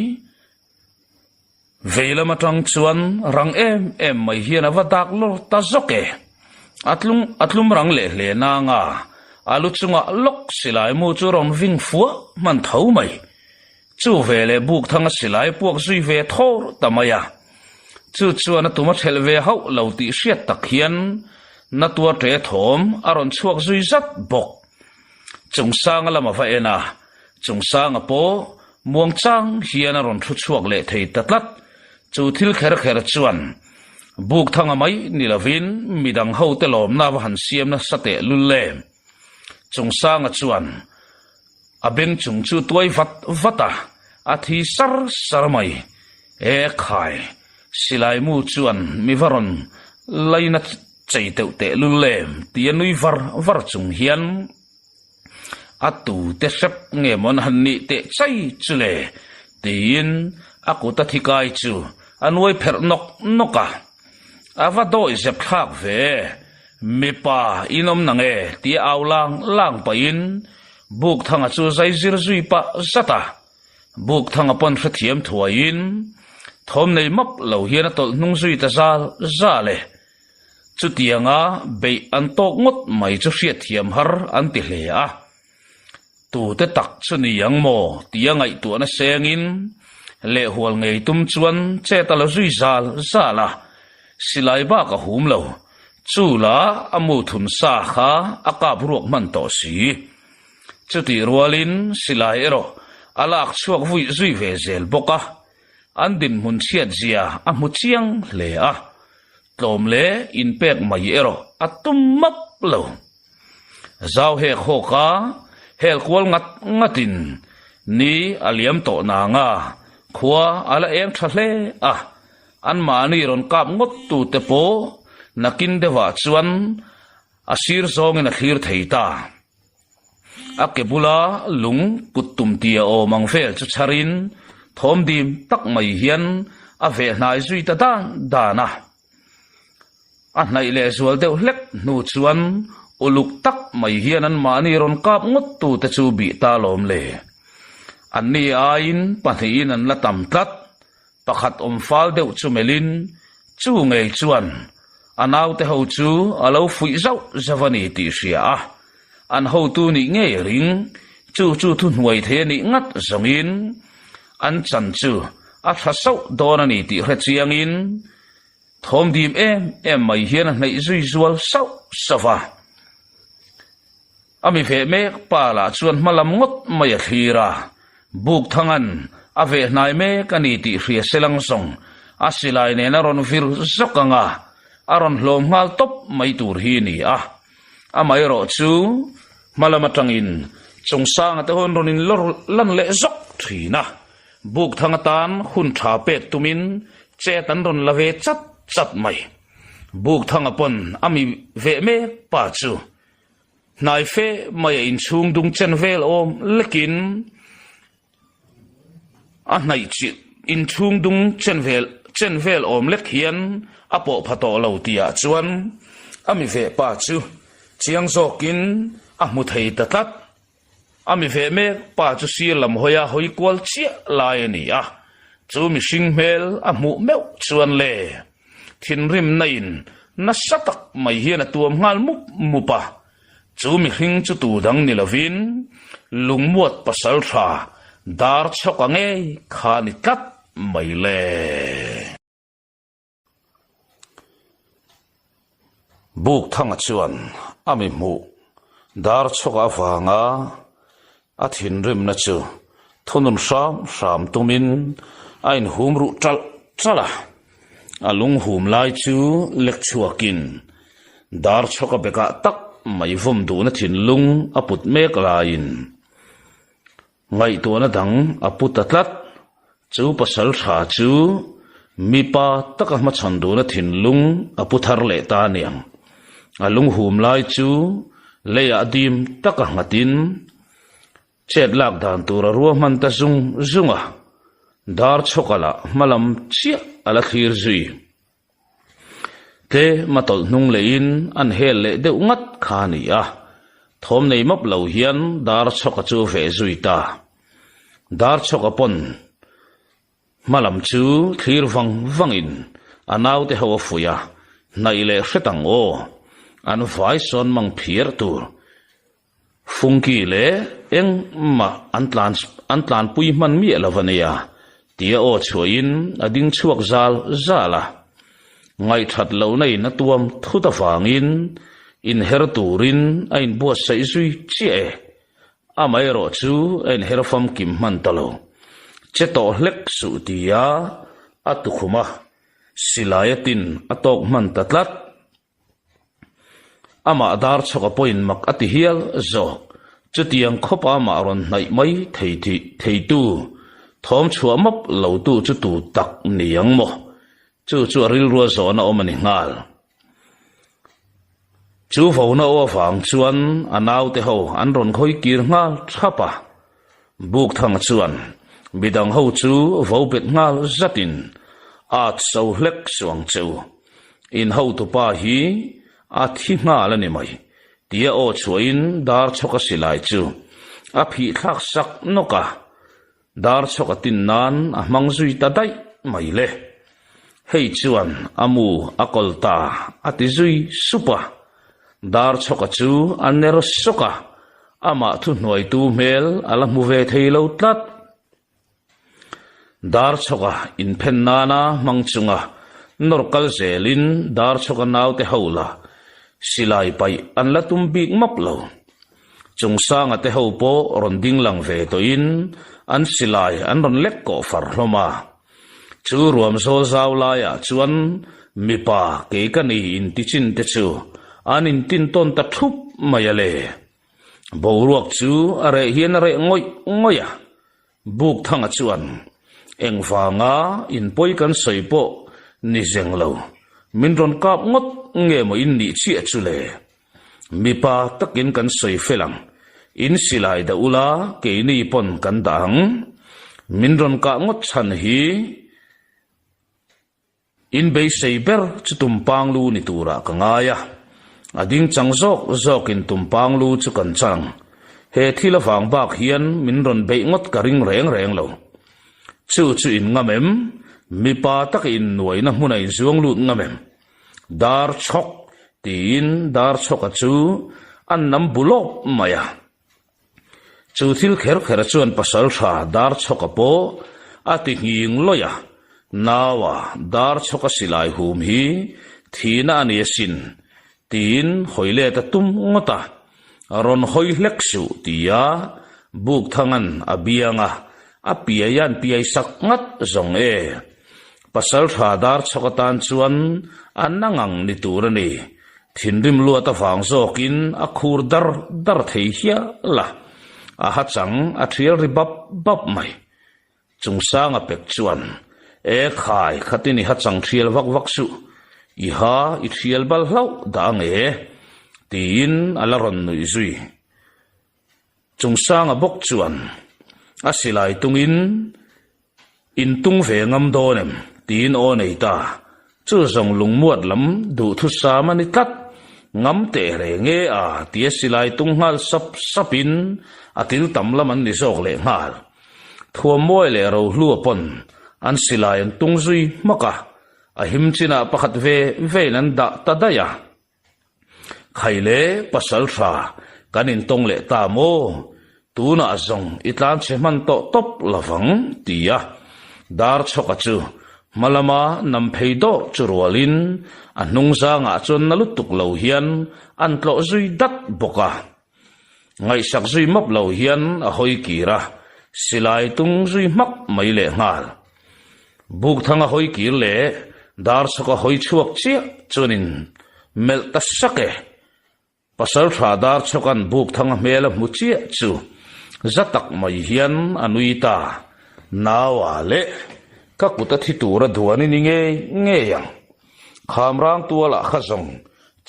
Vei lam atang chuan rang em em mai hian a va dak lawr ta zawk e. A tlung a tlum rang leh hle nang a, a lu chungah lawk silai mu chu rawn ving fuah hman tho mai. Chu ve leh buk thanga silai puak zui ve thawr ta mai a. Chu chuan a tum a thelh ve hauh lo tih hriat tak hian na tuar ṭe thawm a rawn chhuak zui zat bawk. Chungsanga lam a va en a, Chungsanga pawh muangchang hian a rawn thu chhuak leh thei ta tlat. Chu thil kher kher chuan Bukthanga mai ni lovin midang hote lawmna va han siam nasa teh lul em. Chungsanga chuan a beng chung chu tuai vat vat a, a thi sar sar mai. E khai, silai mu chuan mi va rawn laina chei teuh teh lul em tia nui var var chung hian. A tute hrep nge maw an han nih teh chai chu le? tiin a kut a thi kai chu a nuai pherh nawk nawk a. A va dawi zep thlak ve, mipa inawm na nge tia au lang lang pahin Bukthanga chu zai zir zui pah zat a. Bukthanga pawn hrethiam thuaiin thawm nei map lo hian a tawlh hnung zui ta zal zal e. Chutianga beih an tawk ngawt mai chu hriatthiam har an ti hle a. Tute tak chu ni ang maw tia ngaihtuahna sengin lehhual ngei tum chuan chet a la zui zal zal a, silai bak a hum lo. Chu la a mu thun sa kha a kap ruak hman tawh si. Chutih rualin silai erawh a lak chhuak vui zui ve zel bawk a. An dinhmun chhiat zia a hmu chiang hle a, tlawm leh inpek mai erawh a tum map lo. Zau hek hawk a, hel kual ngat ngatin ni a liam tawh nang a, khua a la eng tha hle a, anmahni rawn kap ngawt tute pawh nakin deuhah chuan a sir zawngin a thlir thei ta. A ke bula lung kut tum tia awm ang vel chu chharin thawm dim tak mai hian a veh hnai zui ta dan dan a. A hnaih leh zual deuh hlek hnu chuan uluk tak mai hian anmahni rawn kap ngawt tute chu bih ta lawm le. Anni aiin pahnihin an la tam tlat. Pakhat awm fal deuh chu melhin chu ngei chuan a naute ho chu a lo fuih zauh zauh a ni tih hria a, an hotu nih ngei a ring, chu chu thuhnuai thei a nih ngat zawngin an chan chu a tha sauh dawn a ni tih hre chiangin thawm dim em em mai hian a hnaih zui zual sauh sauh a. A mi veh mek pa lah chuan hma lam ngawt mai a thlir a, Bukthanga'n a veh hnai mek a ni tih hria se lang zawng a silai nen a rawn vir zawk ang a, a rawn hlawm nghal tawp mai tur hi a ni a. Amaherawh chu hma lam atangin Chungsanga te hawn rawn inlawr lan leh zawk thin a, Bukthang atan hun tha pek tumin chet an rawn la ve chat chat mai. Bukthanga pawn a mi veh mek pa chu Hnai fe mai a inchhung dung chen vel awm lekin a hnaih chilh inchhung dung chen vel chen vel awm lek hian a pawh pha tawh lo tihah chuan a mi veh pa chu chiang zawkin a hmu thei ta tlat. A mi veh mek pa chu sir lam hawia hawi kual chiah lai a ni a, chu mihring hmel a hmuh meuh chuan le thinrimna in nasa tak mai hian a tuam nghal mup mup a, chu mihring chu tu dang ni lovin lungmuat pasal tha dar chhawka ngei kha ni tlat mai le. Bukthanga chuan a mi hmuh dar chhawk avanga a thinrimna chu thunun hram hram tumin a inhum ruh ṭalh ṭalh a, a lunghum lai chu lek chhuakin dar chhawka bekah tak mai vawm duhna thinlung a put mek laiin Ngaihtuahna dang a pu ta tlat. Chu pasal tha chu mipa taka hmachhawn duhna thinlung a pu thar leh ta aniang. A lunghum lai chu leiah dim taka nghatin chet lak dan tur a ruahman ta zung zung a, dar chhawka lah hmalam chiah a la thlir zui. Tlem a tawlh hnung lehin an hel leh deuh ngat kha a ni a, thawm nei map lo hian Darchhawka chu a veh zui ta. Darchhawka pawn hma lam chu thlir vang vangin a naute ho a fuih a, hnaih leh hret ang aw, an vai sawn mang phiar tur. Fungki leh engmah an tlan an tlanpui hman miah lo a nia, tia aw chhuahin a ding chhuak zal zal a. Ngaihthat lohna in a tuam thut avangin inher turin a inbuatsaih zui chiah e. Amaherawh chu a inher famkim hman ta lo. Che tawh hlek suh tia a tukhum a, silai a tin a tawk hman ta tlat. Amah dar chhawka pawhin mak a ti hial zawk. Chutiang khawpa amah rawn hnaih mai thei thih theitu, thawm chhuah map lotu chu tu tak ni ang maw? Chu chu a rilrua zawhna awm a ni nghal. Chu vona aw avang chuan a naute ho an rawn khawi kir nghal thap a. Bukthanga chuan midang ho chu vo bet nghal zatin at so hlek suang che u. In hotupa hi a thi nghal a ni mai tia aw chhuahin Darchhawka silai chu a phih thlak sak nawk a. Darchhawka tin nan a hmang zui ta daih mai le. Hei chuan a mu a kawl ta a ti zui sup a. Darchhawka chu a ner sawk a, amah thuhnuaitu hmel a la hmu ve thei lo tlat. Darchhawka inphen nana hmang chunga nawr kal zelin Darchhawka naute ho la silai paih an la tum bik map lo. Chungsanga te ho pawh rawn ding lang ve tawhin an silai an rawn lek kawh far hlawm a. Chu ruam zawl zau laiah chuan mipa kei ka ni intichin te chu an intin tawn ta thup mai a le. Boruak chu a reh hian a reh ngawih ngawih a. Bukthanga chuan, Engvanga inpawi kan sawi pawh ni zeng lo, min rawn kap ngawt nge maw in nih chiah chu le? Mipa takin kan sawi fel ang, in silai dah ula keini pawn kan dah ang. Min rawn kah ngawt chhan hi In beisei ber chu tumpang lu ni turah ka ngai a, a ding chang zawk zawkin tumpang lu chu kan chang. He thil avang bak hian min rawn beih ngawt ka ring reng reng lo. Chu chu in ngam em? Mipa taka innuaina hmuna inzuang lut ngam em? Dar chhawk tiin dar chhawka chu an nam bu lawp mai a. Chu thil kher kher chuan pasal tha dar chhawka pawh a ti nghing lawih a, Naua dar chhawka silai hum hi thihna a ni asin, tiin hawi let a tum ngawt a, rawn hawi hlek suh tia Bukthanga'n a biang a, a piai a'n piai sak ngat zawng e. Pasal tha dar chhawk atan chuan a na ngang ni tur a ni. Thinrim luat avang zawkin a khur dar dar thei hial a, a ha chang a thial ri bap bap mai. Chungsanga pek chuan, E khai, khatin i ha chang thial vak vak suh, i ha i thial bal hlauh dah ang e, tiin a la rawn nuih zui. Chungsanga bawk chuan a silai tungin in tung ve ngam dawn em tiin aw nei ta. Chu zawng lungmuat lam duhthusam a ni tlat. Ngam teh reng e a tia silai tung nghal sap sapin a til tam lam an ni zawk leh nghal. Thuammawi leh Rohlua pawn an silai an tung zui hmak a, a him chinah pakhat ve vein an dah ta daih a. Khaile pasal tha kan intawng leh ta maw? Tunah zawng i tlan chhe hman tawh tawp lovang ti a dar chhawka chu hma lama nam phei dawrh chu rualin a hnung zangah chuan na lutuk lo hian an tlawh zui dat bawk a. Ngaihsak zui map lo hian a hawi kir a, silai tung zui hmak mai leh nghal. Bukthanga hawi kir leh Darchhawka hawi chhuak chiah chuanin melh ta sak e. Pasaltha Darchhawka'n Bukthanga hmel a hmu chiah chu za tak mai hian a nui ta. Naua leh ka kut a thi tur a duan i ni ngei ngei ang. Khamrang tualah kha zawng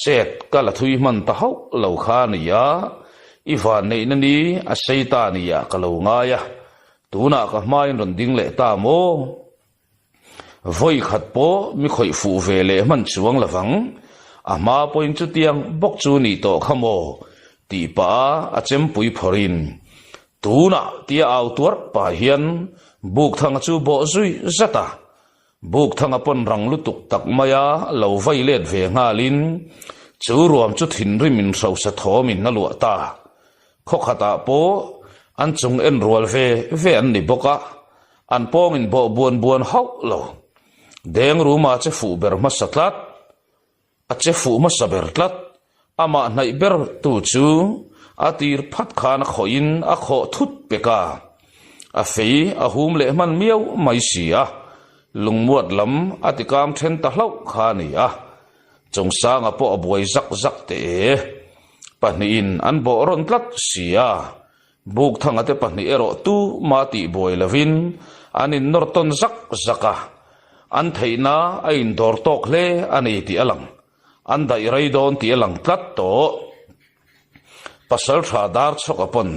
chet ka la thui hman ta hauh lo kha a ni a, i vanneihna ni a sei ta nia ka lo ngai a, tunah ka hmain rawn ding leh ta maw? Vawi khat pawh mi khawih fuh ve leh hman chuang lovang, a hma pawhin chutiang bawk chu ni tawh kha maw? tih pah a a chempui phawrhin tunah tia au tuarh pah hian Bukthanga chu bawh zui zat a, Bukthanga pawn rang lutuk tak maia lo vai let ve nghalin chu ruam chu thinrim in hrosa thawmin a luah ta. Khawkhatah pawh an chung en rual ve ve an ni bawk a, an pawngin bawh buan buan hauh lo. Deng ruma che fuh ber hmasa tlat. A che fuh hmasa ber tlat. Amah hnaih ber tu chu a tir phat khan a khawhin a khawh thut pek a. A fei a hum leh hman miau mai si a, lungmuat lam a ti kam then ta hlauh kha a ni a. Chungsanga pawh a buai zak zak teh e. Pahnihin an bawh rawn tlat si a. Bukthanga te pahnih erawh tu mah tih buai lovin an innawr tawn zak zak a, an theihna a indawr tawk hle a ni tih a lang. An daih rei dawn tih a lang tlat tawh. Pasalṭha Darchhawka pawn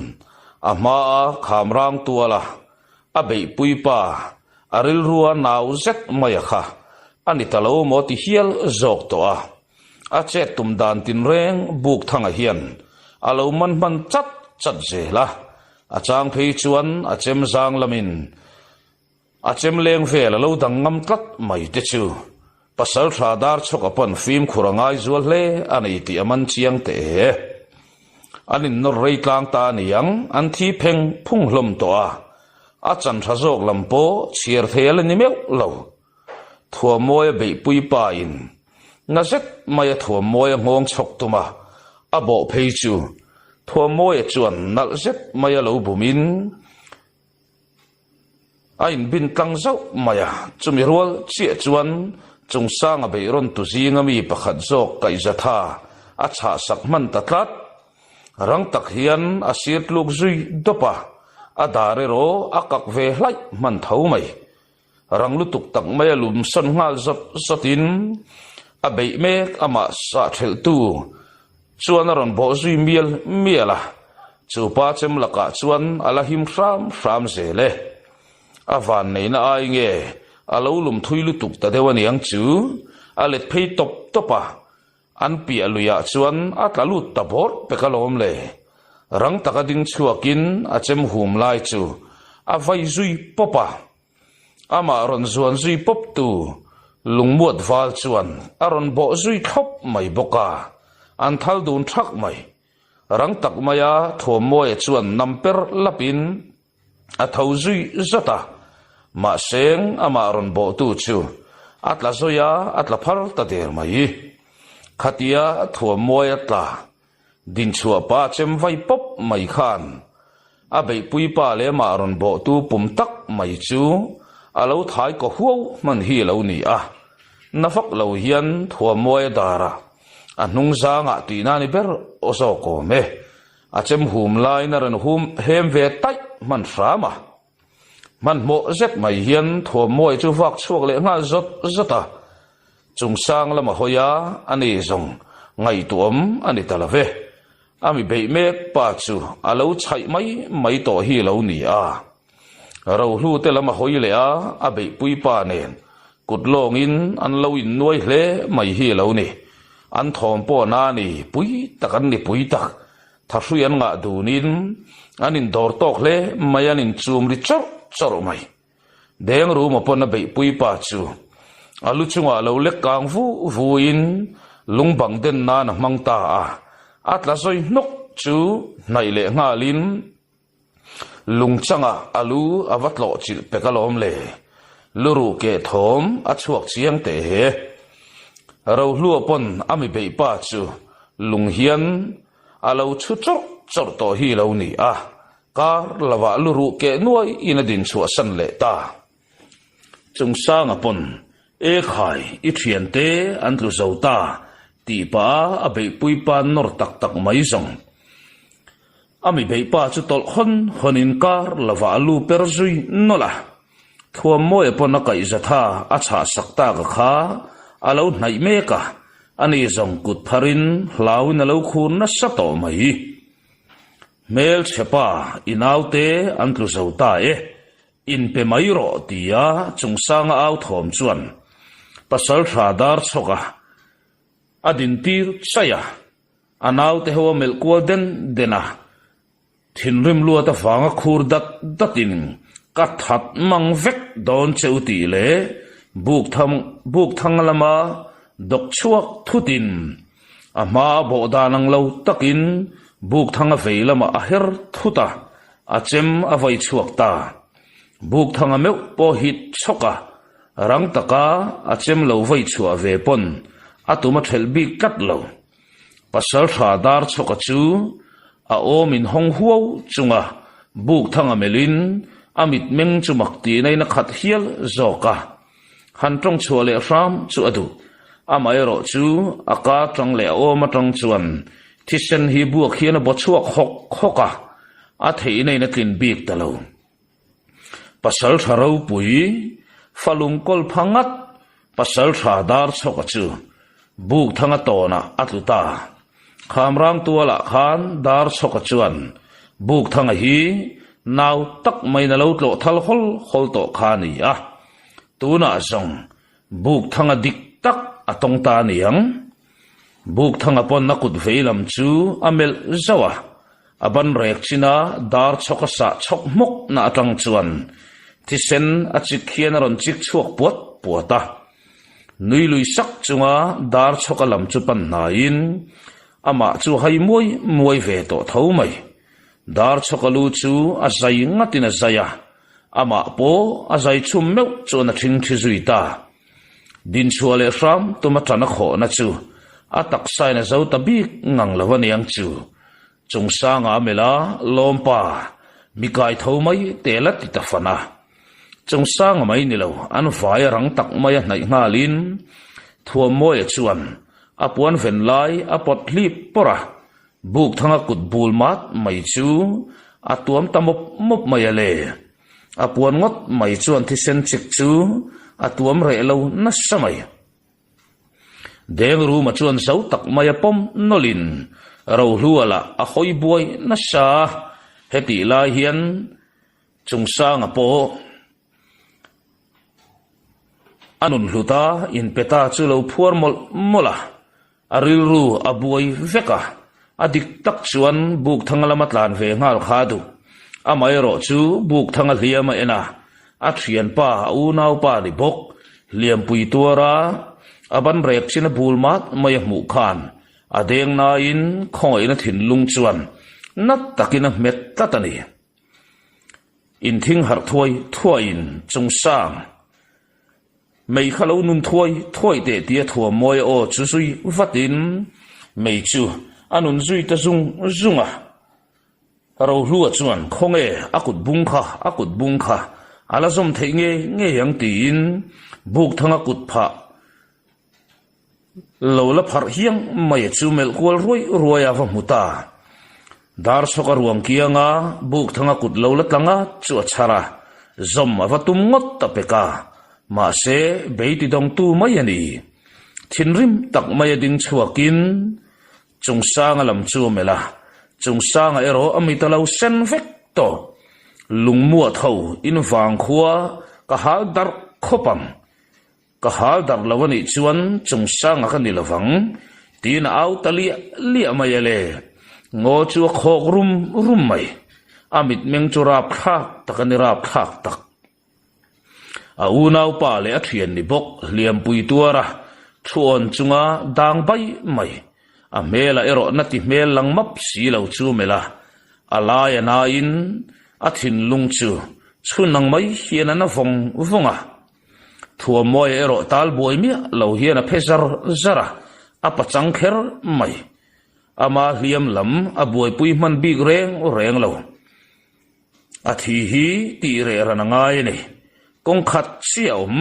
a hmaa Khamrang tuala a beihpui pa a rilrua nau zet mai a kha a ni ta lo maw ti hial zawk tawh a. A chet tum dan tinreng Bukthanga hian a lo man hman chat chat zel a, a chang phei chuan a chem zang lamin A chem leng vel a lo dang ngam tlat mai te chu Pasalṭha Darchhawka pawn fimkhur a ngai zual hle a ni tih a man chiang teh e. An innawr rei tlang ta a niang, an thi pheng phung hlawm tawh a, a chan ṭha zawk lam pawh chhiar thei a la ni meuh lo. Thuamawia beihpui pa in na zet maia Thuamawia nghawng chhawk tum a, a bawh phei chu Thuamawia chuan nalh zet maia lo bum in, A inbin tlang zauh mai a, chumi rual chiah chuan Chungsanga beihrawn tu zinga mi pakhat zawk kaihzatha a chhahsak hman ta tlat. Rang tak hian a sir tluk zui dawp a, a dar erawh a kak ve hlaih hman tho mai. Rang lutuk tak mai a lum sawn nghal zawt zawtin a beih mek amah sah thelhtu chuan a rawn bawh zui mial mial a, chu pa chem lakah chuan a la him hram hram zel e. A van neihna ai nge a lo lum thui lutuk ta deuh aniang chu a let phei tawp tawp a, An piah luiah chuan a tla lut ta bawrh pek alawm le. Rang taka ding chhuakin a chem hum lai chu a vai zui pawp a. Amah rawn zuan zui pawp tu lungmuat val chuan a rawn bawh zui thlawp mai bawk a, an thal dun thak mai. Rang tak maia Thuammawia chuan nam per lapin A tho zui zat a, mahse amah rawn bawhtu chu a tla zawi a, a tla phar ta der mai. Khatia thuammawi a tla dinchhuah pa chem vai pawp mai khan a beihpui pa leh amah rawn bawhtu pum tak mai chu a lo thai kaw huau hman hi a lo ni a. Na vak lo hian thuammawi a darah a hnung zangah tihna ni ber aw zawk awm e. A chem hum laiin a rawn hum hem ve taih hman hram a. Hmanhmawh zet mai hian Thuammawi chu vak chhuak leh nghal zawt zawt a. Chungsang lama hawi a, a ni zawng ngaihtuahawm a ni ta lo ve. A mi beih mek pa chu a lo chhaih mai mai tawh hi lo ni a. Rohlu te lam a hawi leh a, a beihpui pa nen kut lawngin an lo innuai hle mai hi a lo ni. An thawm pawh na ni pui tak an ni pui tak. Thahrui an ngah dunin an indawr tawk hle mai an inchum ri chawrh chawrh mai. Deng ruma pawn a beihpui pa chu a lu chungah lo lek kang vu vuin lung bang den nan a hmang ta a, a tla zawi hnawk chu hnaih leh nghalin, Lungchangah a lu a va tlawh chilh pek alawm le. Luruh keh thawm a chhuak chiang teh he. Rohlua pawn a mi beih pa chu lung hian a lo chhu chawrh chawrh tawh hi lo ni a, kar lovah luruh keh nuai in a din chhuah san leh ta. Chungsanga pawn E khai, i thiante an tlu zo ta tih pah a beihpui pa nawr tak tak mai zawng. A mi beih pa chu tawlh hawn hawn in kar lovah a lu per zui nawlh a. Thuammawia pawn a kaih zatha a chhah sak tak a kha a lo hnaih mek a, ani zawng kut phar in hlau in a lo khur nasa tawh mai. Hmelchhe pa i naute an tlu zo ta e, in pe mai rawh tia Chungsanga au thawm chuan Pasaltha Darchhawka a dintir chaih a. A naute ho a melh kual den den a, thinrim luat avanga khur dat datin ka that mang vek dawn che u tih leh buk thang buk thang lama dawk chhuak thutin a hma a bawh dan ang lo takin buk thang a vei lamah a her thut a, a chem a vai chhuak ta. Buk thang a meuh pawh hit chhawk a, rang taka a chem lo vai chhuah ve pawn a tum a thelh bik tlat lo. Pasal tha dar chhawka chu a awm in hawng huau chunga buk thanga melhin a mitmeng chu mak tihna in a khat hial zawk a. Han tawng chhuah leh hram chu a duh. Amaherawh chu a ka tang leh a awm atang chuan thisen hi buak hian a baw chhuak hawk hawk a, a theihna in a tlin bik ta lo. Pasal tha ropui, falung kawl pha ngat, pasal tha dar chhawka chu. Bukthanga tawnah a tlu ta. Khamrang tualah khan Darchhawka chuan Bukthanga hi nau tak maiin a lo tlawh thal hawl hawl tawh kha a ni a. Tunah zawng Bukthanga dik tak a tawng ta a niang. Bukthanga pawn a kut vei lam chu a melh zauh a, a ban rek chin a Darchhawka sah chhawk hmawkna atang chuan thisen a chik hian a rawn chik chhuak puat puat a. Nui lui sak chunga dar chhawka lam chu pan hnaiin amah chu hai muai muai ve tawh tho mai. Dar chhawka lu chu a zai ngatin a zai a, amah pawh a zai chhum meuh chuan a ṭhing ṭhi zui ta. Dinchhuah leh hram tuma ṭan a khawhna chu a taksain a zo ta bik ngang lo aniang chu. Chungsanga a melh a, Lawmpa, mi kai tho mai teh la ti ta fan a. Chungsanga mai ni lo, an vai a rang tak mai a hnaih nghalin Thuammawia chuan a puan ven lai a pawt hlip pawrh a, Bukthanga kut bul mat mai chu a tuam ta mawp mawp mai a le. A puan ngawt mai chuan thisen chik chu a tuam reh lo nasa mai. Dengruma chuan zo tak mai a pawm nawlhin Rohlua lah a hawi buai nasa a, hetih lai hian Chungsanga pawh a nun hlut a, inpeta chu lo phuar mawlh mawlh a, a rilru a buai vek a, a dik tak chuan Bukthanga lama tlan ve nghal kha a duh. Amaherawh chu Bukthanga hliam a en a, A thianpa, a unaupa ni bawk, Liampui tuara a ban rek chin a bul mat mai a hmuh khan a deng nain khawngaihna thinlung chuan nat takin a hmet tlat a ni. Inthing harh thuai thuaiin chungsang mei kha lo nun thuai thuai teh tia thuam mawi a aw chu zui vatin mei chu a nun zui ta zung zung a. Rohlua chuan, Khawnge, a kut bung kha, a kut bung kha, a la zawm theih ngei ngei ang tiin Bukthanga kut phah lo la pharh hiang mai chu melh kual ruai ruai a va hmu ta. Darchhawka ruang kianga Bukthanga kut lo la tlanga chu a chhar a, zawm a va tum ngawt ta pek a, mahse beitidawngtu mai a ni. Thinrim tak mai a ding chhuakin Chungsanga lam chu a melh a, Chungsanga erawh a mit a lo sen vek tawh. Lungmuah tho in vang khua ka hal darh khawp ang. Ka hal darh lo a nih chuan Chungsanga ka ni lovang, tiin a au ta liah liah mai a le. Ngaw chu a khawk rum rum mai. A mitmeng chu rapthlak tak a ni rapthlak tak. A unaupa leh a thian ni bawk hliampui tuara thu awn chunga dang bai mai. A hmelah erawh na ti hmel lang map si lo chu melh a, a lai a nain a thinlung chu chhun ang mai hian a na vawng vawng a. Thuamawia erawh tal buai miah lo hian a phe zar zar a, a pachang kher mai. Ama hliam lam a buaipui hman bik reng reng lo. A thi hi tih reh ran a ngai a ni. Kawng khat chiah a awm,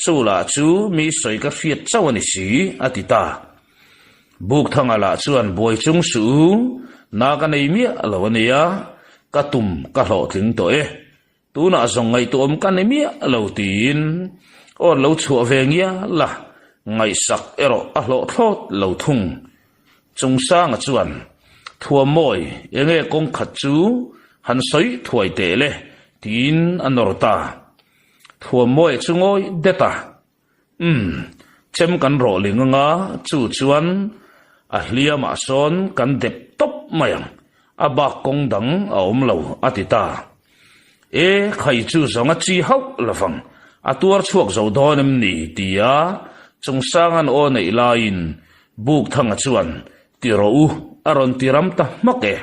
chu lah chu mi sawi ka hriat chauh a ni si, a ti ta. Bukthanga lah chuan buai chung suh u, na ka nei miah lo a nia, ka tum ka hlawhtling tawh e. Tunah zawng ngaihtuahawm ka ni miah lo tiin awn lo chhuah ve ngial a, ngaihsak erawh a hlawh thlawt lo thung. Chungsanga chuan, Thuammawi, enge kawng khat chu han sawi thuai teh le, tiin a nawr ta. Thuammawia chu ngawi det a, Umm, chem kan rawh ling anga, chu chuan a hliamah sawn kan dep tawp mai ang, a bak kawng dang a awm lo, a ti ta. E, khai chu zawng a chi hauh lovang, a tuar chhuak zo dawn em ni? tia Chungsanga'n aw neih laiin Bukthanga chuan, Ti rawh u, a rawn ti ram ta hmak e.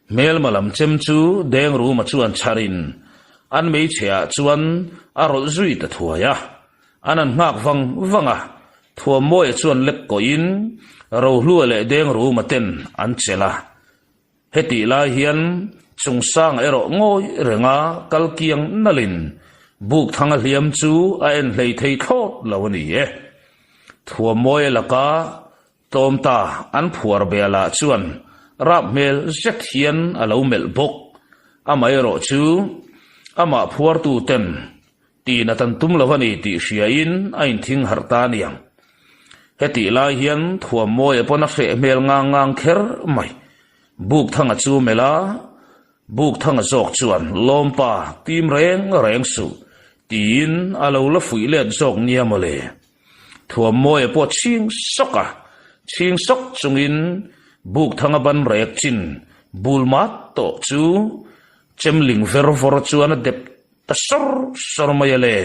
Hmelma lam chem chu Dengruma chuan chharin an meichheah chuan a rawlh zui ta thuai a. An han nghak vang vang a, Thuammawia chuan lek kawhin Rohlua leh Dengruma ten an chelh a. Hetih lai hian Chungsanga erawh ngawi renga kal kiang nalhin Bukthanga hliam chu a en hlei thei thlawt lo a ni e. Thuamawia laka tlawm ta an phuar beh lah chuan rap hmel zet hian a lo melh bawk. Amaherawh chu amah phuartu ten tin a tan tum lo a ni tih hriain a inthing harh ta aniang. Hetih lai hian Thuammawia pawn a hreh hmel ngang ngang kher mai. Bukthanga chu melh a, Bukthanga zawk chuan Lawmpa tim reng reng suh tiin a lo la fuih let zawk nia mawle. Thuammawia pawh chhing sawk a, chhing sawk chungin Bukthanga ban rek chin bul mat tawh chu chemling ver vawr chuan a dep ta sawr sawr mai a le.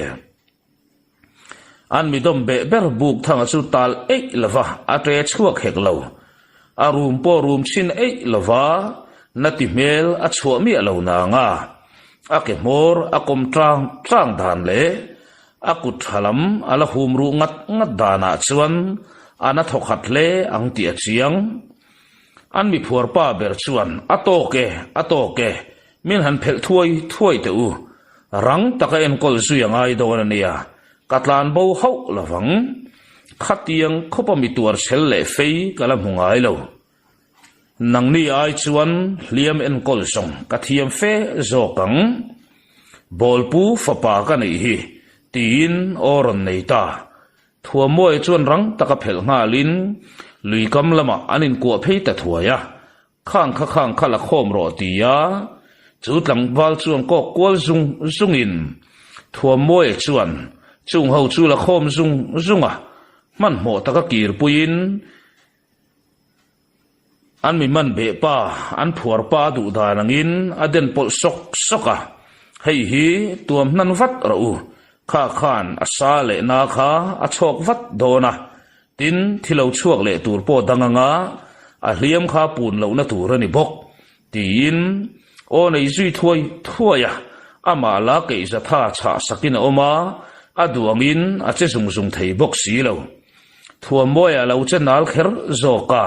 An mi dawm beh ber Bukthanga chu tal eih lova a ṭe chhuak hek lo. A rum pawh rum chhin eih lova na ti hmel a chhuah miah lo nang a, a ke hmawr a kawm tang tang dan leh A kut tha lam a la hum ruh ngat ngat danah chuan a na thaw khat hle ang tih a chiang. An mi phuar pa ber chuan, A tawk e, a tawk e, min han phelh thuai thuai teh u. Rang taka enkawl zui a ngai dawn a nia, ka tlan bo hauh lovang. Khatiang khawpa mi tuar chhel leh fei ka la hmu ngai lo. Nangni ai chuan hliam enkawl zawng ka thiam fe zawk ang. Bawlpu fapa ka neih hi, tiin aw rawn nei ta. Thuammuai chuan rang taka phelh nghalin luikam lamah an inkuah phei ta thuai a, Khang kha khang kha la khawm rawh ti a, chu tlangval chuan kawk kual zung zungin Thuammuaia chuan chung ho chu la khawm zung zung a, hmanhmawh taka kirpuiin, An mi man beh pa, an phuar pa duh dan angin a den pawlh sawk sawk a, hei hi tuam hnan vat rawh u, kha khan a sa leh na kha a chhawk vat dawn a, tin thi lo chhuak leh tur pawh dang anga a hliam kha pun lohna tur a ni bawk, tiin aw nei zui thuai thuai a, amah la keihzatha chhah sakin a awm a, a duh angin a che zung zung thei bawk si lo. Thuammuaia lo che nal kher zawk a.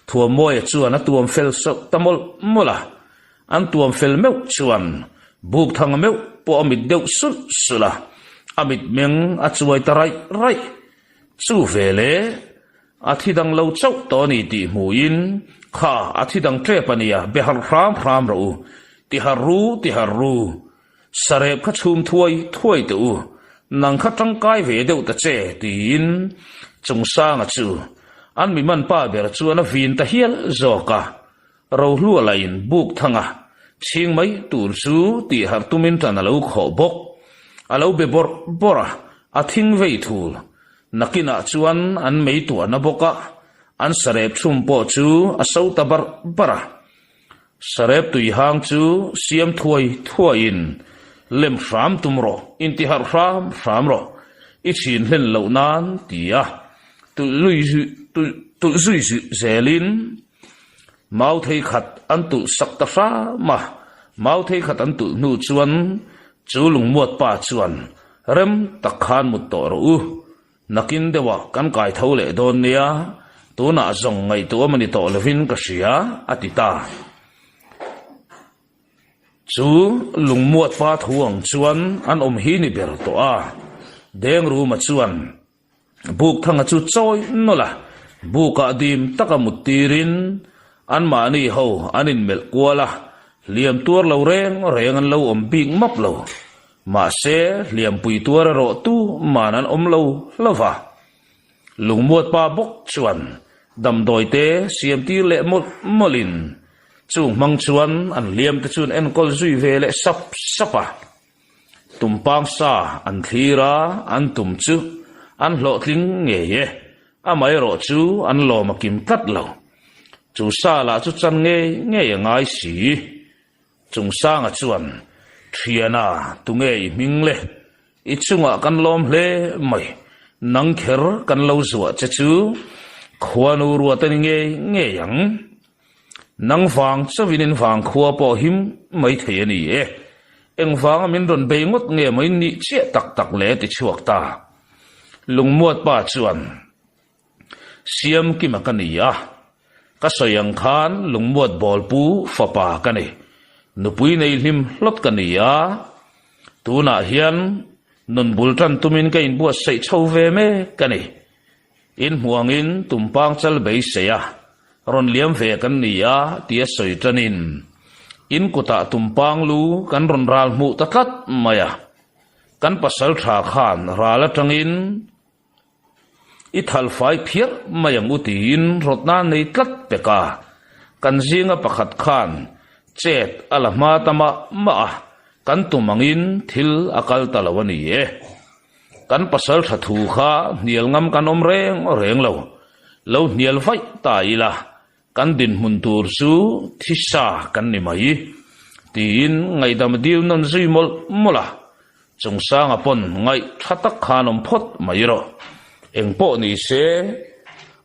Thuammuaia chuan a tuam fel sauh ta mawlh mawlh a. An tuam fel meuh chuan Bukthanga meuh pawh a mit deuh sulh sulh a, a mitmeng a chuai ta raih raih. Chu veleh a thi dang lo chauh tawh a ni tih hmuhin, Kha, a thi dang tep a nia, be harh hram hram rawh u. Ti harh ru, ti harh ru. Sarep kha chhum thuai thuai teh u, nang kha tangkai ve deuh ta che, tiin Chungsanga chu an mi man pa ber chuan a vin ta hial zawk a. Rohlua lain buk thanga chhing mai tur chu tih harh tumin tan a lo khawh bawk. A lo be bawrh bawrh a, a thing vei thul. Nakinah chuan an mei tuahna bawk a, an sarep chhum pawh chu a so ta barh barh a. Sarep tuihang chu siam thuai thuaiin lem hram tum rawh, intiharh hram hram rawh, i chhin hlen loh nan ti a tulh zui zelin mau thei khat an tulh sak ta hram a, mau thei khat an tulh hnu chuan chu lungmuat pa chuan rem tak khan mut tawh rawh u. Nakin deuhah kan kai tho leh dawn nia, tunah zawng ngaihtuah a ni tawh lovin ka hria, a ti ta. Chu lungmuat pa thu ang chuan an awm hi ni ber tawh a, Dengruma chuan Bukthanga chu chawi nawlh a, bukah dim taka mut tirin anmahni ho an inmelh kual a, hliam tuar lo reng reng an lo awm bik map lo. Mahse, hliampui tuar erawh tu man an awm lo hlauh a. Lungmuat pa bawk chuan damdawi te siam tir leh mawlh mawlhin chung hmang chuan an hliam te chu an enkawl zui ve leh sap sap a. Tumpang sa an thlir a, an tum chu an hlawhtling ngei e, amaherawh chu an lawm a kim tlat lo. Chu sa lah chu chan ngei ngei a ngai si. Chungsanga chuan, Thiana, tunge i hming le? I chungah kan lawm hle mai. Nang kher kan lo zuah che chu khuanu ruat a ni ngei ngei ang. Nang vang chauhin in vang khua pawh him mai thei a ni e. Engvanga min rawn bei ngawt nge mai nih chiah tak tak le ti chhuak ta. Lungmuat pa chuan. Siam kima ka ni a, ka sawi ang khan lungmuat bawlpu fapa ka ni. Nupui nei hlim hlawt ka ni a, tunah hian nun bul tan tumin ka inbuatsaih chho ve mek ka ni. Inhmuangin tumpang chal beisei a, rawn liam ve kan ni a tia sawi tanin in kutah tumpang lu kan rawn ral hmuh ta tlat mai a. Kan pasal tha khan ral atangin. I thal fai phiar mai ang u tiin rawtna nei tlat pek a. Kan zinga pakhat khan chet a la hma ta mah mah a, kan tum angin thil a kal ta lo a ni e. Kan pasal tha thu kha hnial ngam kan awm reng reng lo. Lo hnial vaih ta ila, kan dinhmun tur chu thisa kan ni mai, tiin ngaihdam a dil nawn zui mawlh mawlh a. Chungsanga pawn ngaih tha tak khan awm phawt mai rawh. Eng pawh ni se,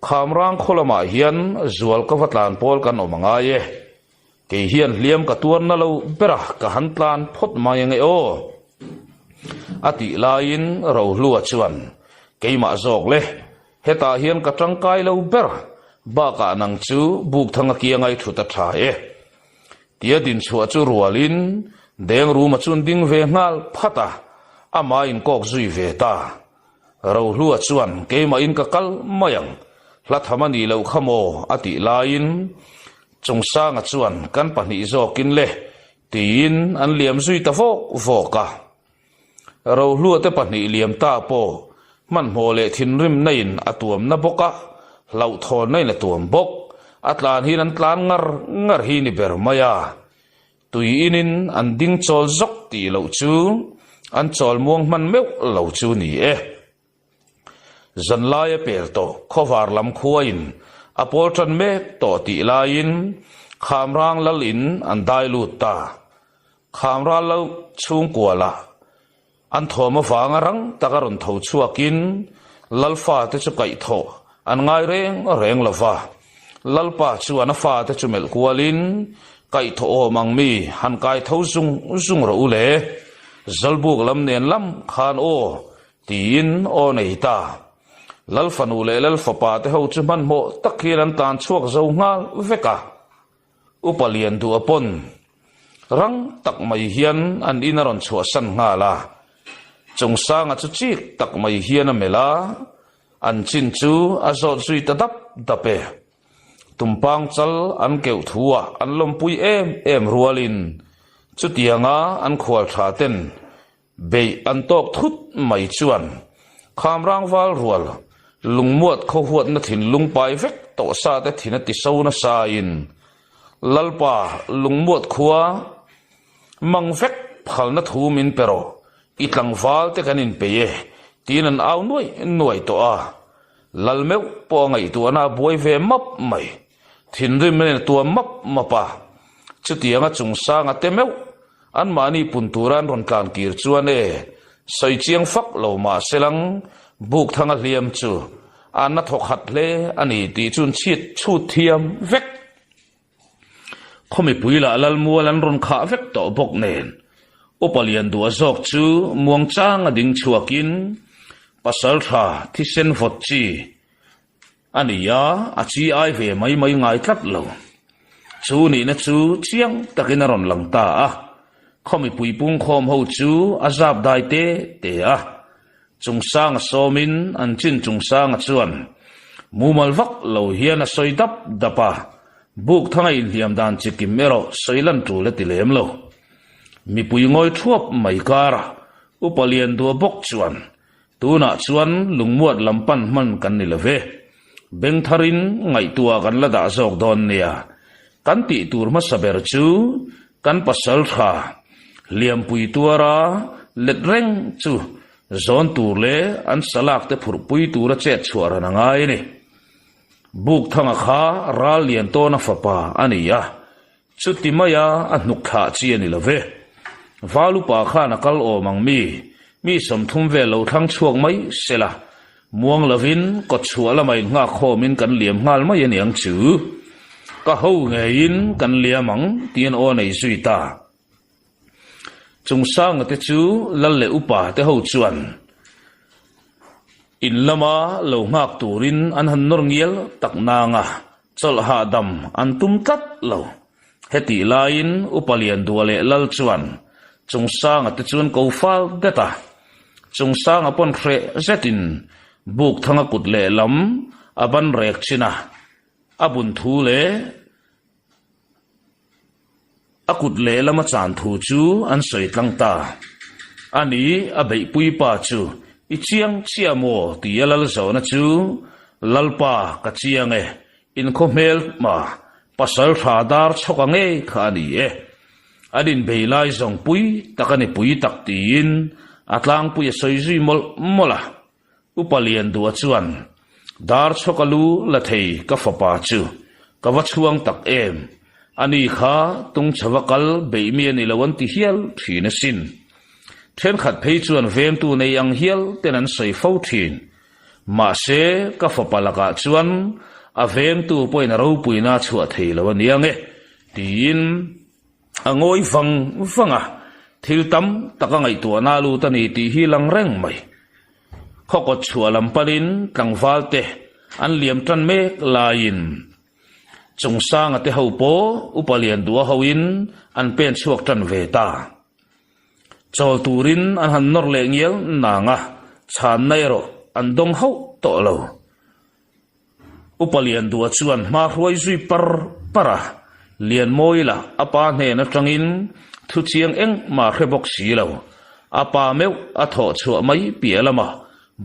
Khamrang khaw lamah hian zual ka va tlan pawl kan awm a ngai e. Kei hian hliam ka tuarna lo ber a, ka han tlan phawt mai ange aw. A tih laiin Rohlua chuan, Keimah zawk le, hetah hian ka tangkai lo ber, bakah nang chu Bukthanga kianga i thut a tha e. Tia dinchhuah chu rualin Dengruma chuan ding ve nghal phat a, amah inkawk zui ve ta. Rohlua chuan keimahin ka kal mai ang, hla tham a nih loh kha maw a tih laiin Chungsanga chuan kan pahnih zawkin le tiin an liam zui ta vawk vawk a. Rohlua te pahnih liam ta pawh hmanhmawh leh thinrimna in a tuamna bawk a, hlauhthawnna in a tuam bawk, a tlan hian an tlan ngar ngar hi ni ber mai a. Tui inin an ding chawl zawk tih loh chu an chawl muang hman meuh lo chu ni e. Zanlai a pel tawh khawvar lam khuain a pawl tan mek tawh tih laiin Khamrang lal in an dai lut ta. Khamrang lal chhungkua lah An thawm avanga rang taka rawn tho chhuakin Lalfa te chu kaihthawh an ngai reng reng lo va. Lalpa chuan a fate chu melh kualin, Kaihthawh awm ang mi, han kai tho zung zung rawh u le, Zalbuk lam nen lam khan aw, tiin aw nei ta. Lalfanu leh Lalfapa te ho chu hmanhmawh tak hian an tlan chhuak zo nghal vek a. Upa lian duh a pawn rang tak mai hian an in a rawn chhuahsan nghal a, Chungsanga chu chik tak mai hian a melh a, an chin chu a zawt zui ta dap dap e. Tumpang chal an keuh thu ah an lawmpui em em rualin chutianga an khual tha ten Beih an tawk thut mai chuan Khamrang val rual lungmuat khawhuatna thinlung pai vek tawh sa te thin a ti so nasa in Lalpa lungmuat khua mang vek phalna thu min pe rawh i tlangval te kan inpei e tiin an au nuai nuai tawh a Lal meuh pawh a ngaihtuahna a buai ve map mai. Thinrim a intuam map map a, chutianga chungsanga te meuh anmahni pun tura an rawn tlan kir chuan e, sawi chiang fak lo mah se lang Bukthanga hliam chu a na thaw khat hle a ni tih chu an chhit chhut thiam vek. Khaw mipui lah Lalmual an rawn khah vek tawh bawk nen Upa Lianduah zawk chu muangchanga ding chhuakin Pasaltha thisen vawt chi A ni a, a chi ai ve mai mai ngai tlat lo. Chu nihna chu chiang takin a rawn lang ta a, khaw mipui pungkhawm ho chu a zap dai te te a. Chungsanga sawmin an chin Chungsanga chuan mumal vak lo hian a sawi dap dap a, buk thanga inhliam dan chi kim erawh sawi lan tul a ti lem lo. Mipui ngawi thuap mai karah Upa Lianduah bawk chuan Tunah chuan lungmuat lam pan hman kan ni lo ve. Beng tharin ngaihtuah kan la dah zawk dawn nia. Kan tih tur hmasa ber chu kan pasal tha hliampui tuara let reng chu zawn tur leh an salak te phurhpui tura chet chhuah ran a ngai a ni. Bukthanga kha ral lian tawna fapa a ni a, Chuti maia a hnuk thlah chi a ni lo ve. Val upa khan a kal awm ang mi, mi 30 vel lo thlang chhuak mai se la, muang lovin kawt chhuah lama innghak khawmin kan liam nghal mai a ni ang chu. Ka ho ngeiin kan liam ang tiin aw nei zui ta. Chungsanga te chu lal leh upa te ho chuan in lama lo nghak turin an han nawr ngial tak nang a, chawlh hahdam an tum tlat lo. Hetih laiin Upa Lianduah leh Lal chuan Chungsanga te chuan ko fal det a, Chungsanga pawn hreh zetin Bukthanga kut lehlam a ban rek chin a, a bun thu leh A kut lehlam a chan thu chu an sawi tlang ta. A ni, a beihpui pa chu. I chiang chiah maw? tia lal zawhna chu, Lalpa, ka chiang e, inkhaw hmel hma, pasal tha dar chhawka ngei kha a ni e. An inbei lai zawng pui tak a ni pui tak tiin a tlangpui a sawi zui mawlh mawlh a. Upa Liandua chuan, Dar chhawka lu la thei ka fapa chu ka va chhuang tak em, ani kha tungchhava kal beih mi a ni lo an ti hial thin asin. Thenkhat phei chuan vengtu nei ang hial ten an sawi fo thin. Mahse, ka fapa lakah chuan a vengtu pawhin a ropuina a chhuah thei lo a nia nge, tiin A ngawi vang vang a, thil tam tak a ngaihtuahna a lut a ni tih hi lang reng mai. Khawkawt chhuah lam panin tlangval te an liam tan mek laiin Chungsanga te ho pawh Upa Liandua hoin an pen chhuak tan ve ta. Chawl turin an han nawr leh ngial nang a, chhanna erawh an dawng hauh tawh lo. Upa Liandua chuan hma hruai zui par par a, Lianmawi lah a pa hnen atangin thu chiang engmah hre bawk si lo. A pa meuh a thawh chhuah mai piah lamah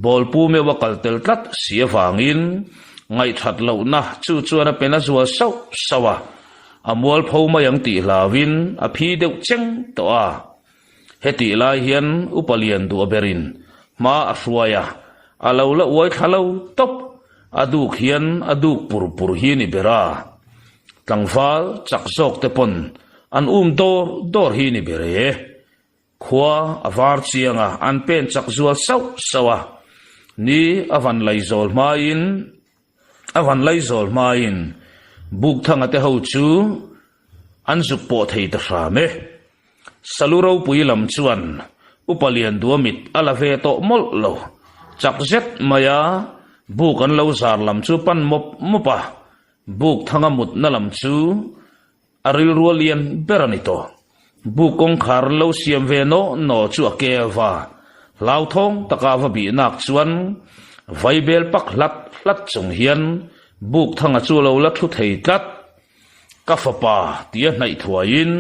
bawlpu meuh a kal tel tlat si avangin ngaihthat lohna chu chuan a pen a zual sauh sauh a, a mualpho mai ang tih hlauhin a phi deuh cheng tawh a. Hetih lai hian Upa Lian duah berin hma a hruai a, a lo la uai thla lo tawp, a duk hian a duk pur pur hi ni ber a, tlangval chak zawk te pawn an um dawr dawr hi ni ber e. Khua a var chiang a, an pen chak zual sauh sauh a, ni a van lei zawl hmain a van lei zawl hmain Bukthanga te ho chu an zuk pawh thei ta hram e. Salu ropui lam chuan Upa Liandua mit a la ve tawh mawlh lo. Chak zet maia buk an lo zar lam chu pan mawp mawp a, buk thanga mutna lam chu a rilrua lian ber a ni tawh. Buk kawngkhar lo siam ve naw naw chu a ke va, hlauthawng taka va bihnak chuan vaibel pak hlat hlat chung hian buk thanga chu a lo la thu thei tlat. Ka fapa tia hnaih thuaiin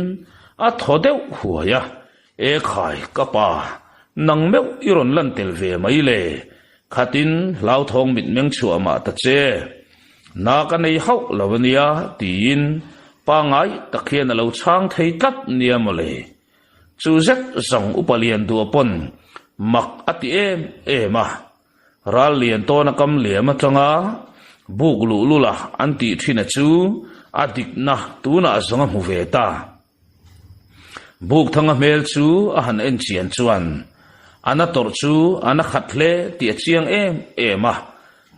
a thaw deuh huai a, E khai ka pa, nang meuh i rawn lan tel ve mai le, khatin hlauthawng mitmeng chhuah mah ta che. Na ka nei hauh lo a nia tiin pangngai tak hian a lo chhang thei tlat nia mawle. Chu zet zawng Upa Liandua pawn mak a ti em em a. Ral lian tawna kam liam atanga buk luh lula an tih thin a chu a dikna tunah zawng a hmu ve ta. Buk thanga hmel chu a han en chian chuan a na tawrh chu a na khat hle tih a chiang em em a,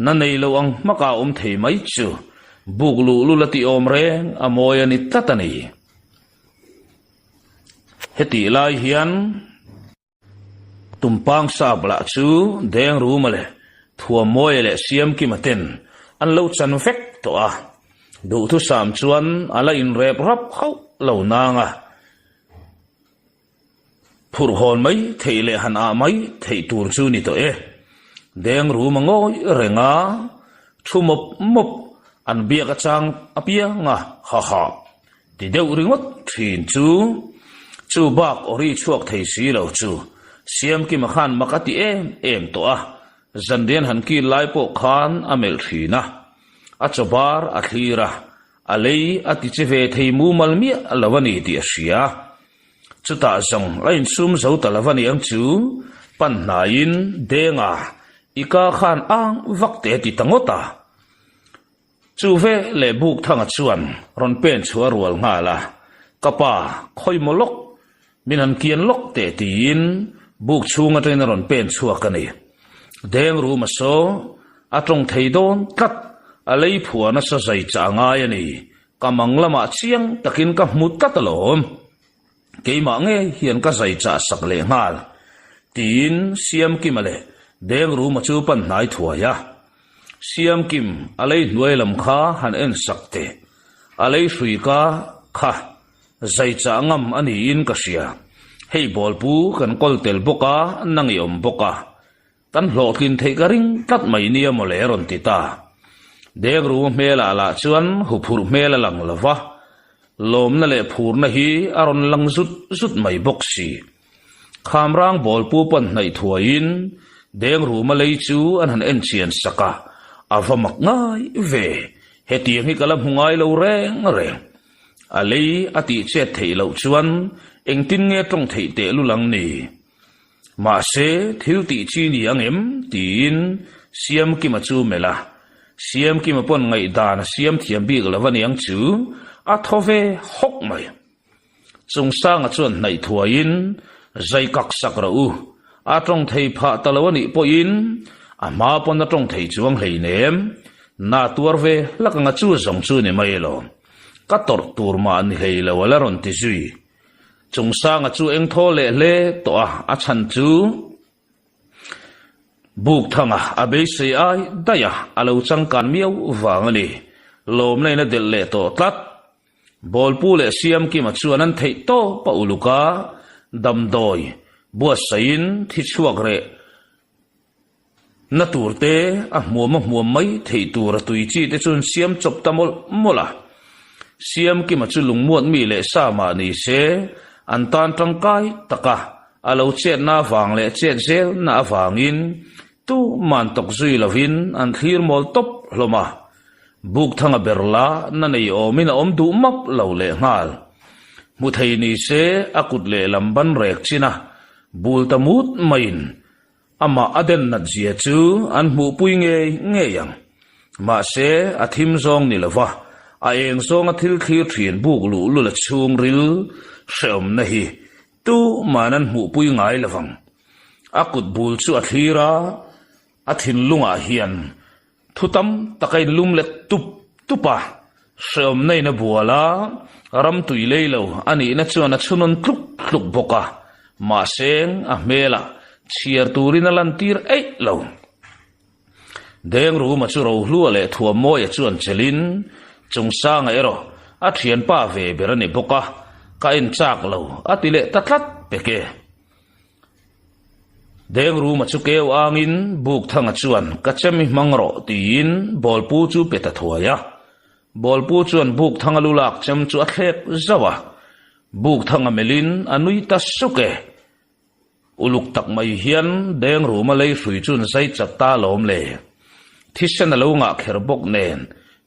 na nei lo ang hmaka awm thei mai chu buk luh lula tih awm reng a mawi a ni tlat a ni. Hetih lai hian. Tumpang sap lah chu Dengruma leh Thuammawia leh Siamkima ten an lo chan vek tawh a, duhthusam chuan a la inrep rap hauh lo nang a, phurh hawn mai theih leh han ah mai theih tur chu ni tawh e. Dengruma ngawi reng a, thu mawp mawp an biak achang apiang a, ha ha. Ti deuh ringawt thin chu, chu bak awri chhuak thei si lo chu Siamkima khan mak a ti em em tawh a, zanrian han kil lai pawh khan a melh thin a, a chaw bar a thlir a, a lei a ti che ve thei mumal miah lo a ni tih a hria. Chutah zawng a insum zo ta lo a niang chu, pan hnaiin Denga i ka khan ang vak te a ti ta ngawt a. Chu ve leh Bukthanga chuan rawn pen chhuah a rual nghal a, Ka pa, khawi maw lawk, min han kian lawk teh tiin buk chhung atangin a rawn pen chhuak a ni. Deng rum a saw, a tawng thei dawn tlat, a lei phuah nasa zai chah a ngai a ni, ka mang lamah chiang takin ka hmu tlat alawm. Keimah ngei hian ka zai chah sak leh nghal, tiin Siamkima leh Dengruma chu pan hnai thuai a. Siamkim, a lei hnuai lam kha han en sak teh. A lei hrui ka kha zai chah ngam a niin ka hria. Hei bawlpu kan kawl tel bawk a, nang i awm bawk a. Kan hlawhtlin theih ka ring tlat mai nia mawle a rawn ti ta. Dengru hmelah lah chuan huphurh hmel a lang lo va, lawmna leh phurna hi a rawn lang zut zut mai bawk si. Khamrang bawlpu pawn hnaih thuaiin. Dengruma lei chu an han en chian sak a, a va mak ngai ve, hetiang hi ka la hmu ngai lo reng reng. A lei a tih chet theih loh chuan engtin nge tawng theih teh lul ang ni? Mahse, thil tih chi ni ang em? tiin Siamkima chu melh a. Siamkima pawn ngaihdan a siam thiam bik lo a niang chu a thaw ve hawk mai. Chungsanga chuan hnaih thuaiin zai kak sak rawh u, a tawng thei phah ta lo a nih pawhin a hma pawn a tawng thei chuang hleinem, na tuar ve hlak anga chu zawng chu ni mai lo, ka tawrh tur mah ni hlei lo a la rawn ti zui. Chungsanga chu eng thaw leh hle tawh a, a chhan chu Bukthanga a beisei ai daih a, a lo changkan miau vang a ni, lawmna in a delh leh tawh tlat. Bawlpu leh Siamkima chuan an theih tawp a uluk a, damdawi buatsaihin thi chhuak reh na tur te a hmuam a hmuam mai theih tur a tui chi te chu an siam chawp ta mawlh mawlh a. Siamkima chu lungmuat mi leh sa mah ni se an tan tangkai tak a, a lo chetna avang leh chet zelna avangin tuman tawk zui lovin an thlir mawl tawp hlawm a. Bukthanga ber la na nei awmin a awm duh map lo lehnghal. Hmu thei ni se a kut lehlam ban rek chin a, bul ta mut maiin amah a den nat zia chu an hmuhpui ngei ngei ang. Mahse a thim zawng ni lova a eng zawnga thil thlir thin buk luh lul a chhungril hrehawmna hi tuman an hmuhpui ngai lovang. A kut bul chu a thlir a, a thinlungah hian Thu tam tak a inlum let tup tup a, hrehawmna in a bual a, ram tui lei lo a nihna chuan a chhunawn tluk tluk bawk a, mahse a hmelah chhiar turin a lantir eih lo. Dengruma chu Rohlua leh Thuammawia chuan chelin Chungsanga erawh a thianpa ve ber a ni bawk a, ka en chak lo a ti leh ta tlat pek e. Dengruma chu keu angin Bukthanga chuan ka chem i hmang rawh tiin Bawlpu chu pe ta thuai a. Bawlpu chuan Bukthanga lu lak chem chu a thlek zauh a. Bukthanga melhin a nui ta suk e. Uluk tak mai hian Dengruma lei hrui chu an zai chat ta alawm le. Thisen a lo ngah kher bawk nen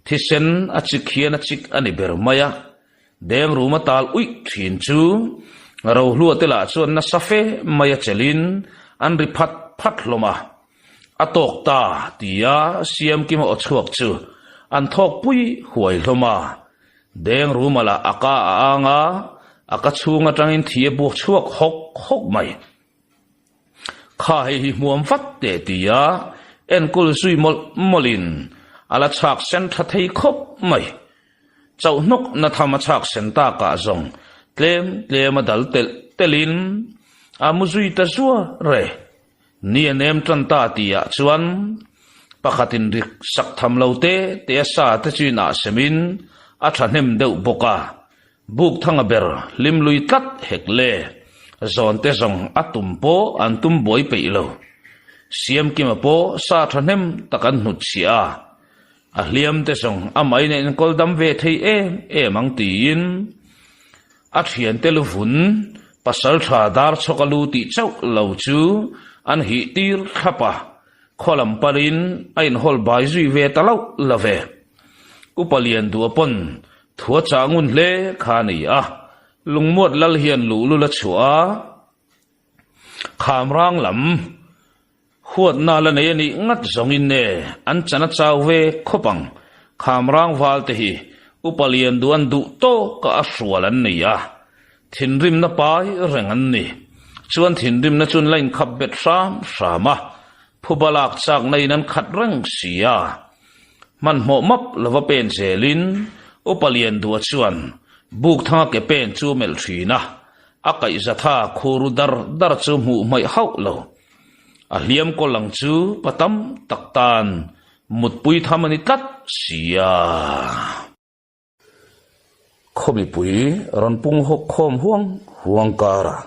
thisen a chik hian a chik a ni ber mai a. Dengruma tal uih thin chu Rohlua te lah chuan nasa fe mai a chelhin an ri phat phat hlawm a, a tawk ta tia Siamkima aw chhuak chu an thawk pui huai hlawm a. Dengruma lah a ka a ang a, a ka chhung atangin thi a buak chhuak hawk hawk mai. Kha hei hi hmuam vat teh tia enkawl zui mawlh mawlhin a la chhak sen tha thei khawp mai. Chauhnawk na tham a chhak sen takah zawng tlem tlem a dal telh telhin a mu zui ta zua re. Ni a nem tan ta tihah chuan pakhatin rik sak tham lo te te a sa te chu inah semin a thahnem deuh bawk a. Buk thanga ber hlim lui tlat hek le, zawn te zawng a tum pawh an tum buai peih lo. Siamkima pawh sa thahnem tak an hnutchhiah a, a hliam te zawng amahin a enkawl dam ve thei em em ang tiin a thiante lu vun pasal tha dar chhawk a lu tih chauh lo chu an hih tir thlap a, khaw lam parin a inhawl bai zui ve ta loh lo ve. Upa Lianduha pawn Thua chah ngun hle kha a ni a, Lungmuat lal hian luhlul a chhuah a, Khamrang lam huatna la nei a nih ngat zawngin e an chan a chau ve khawp ang. Khamrang val te hi Upa Lianduh an duh tawk a a hrual an ni a, thinrimna pai reng an ni. Chuan thinrimna chu an la inkhap bet hram hram a, phuba lak chakna in an khat reng si a. Hmanhmawh map lova pen zelin Upa Lianduha chuan Bukthanga ke pen chu a melh thin a, a kaihzatha khur dar dar chu hmuh hmaih hauh lo. A hliam kaw lang chu pa tam tak tan mutpui tham a ni tlat si a. Khaw mipui rawn pung hawk khawm huang huang kara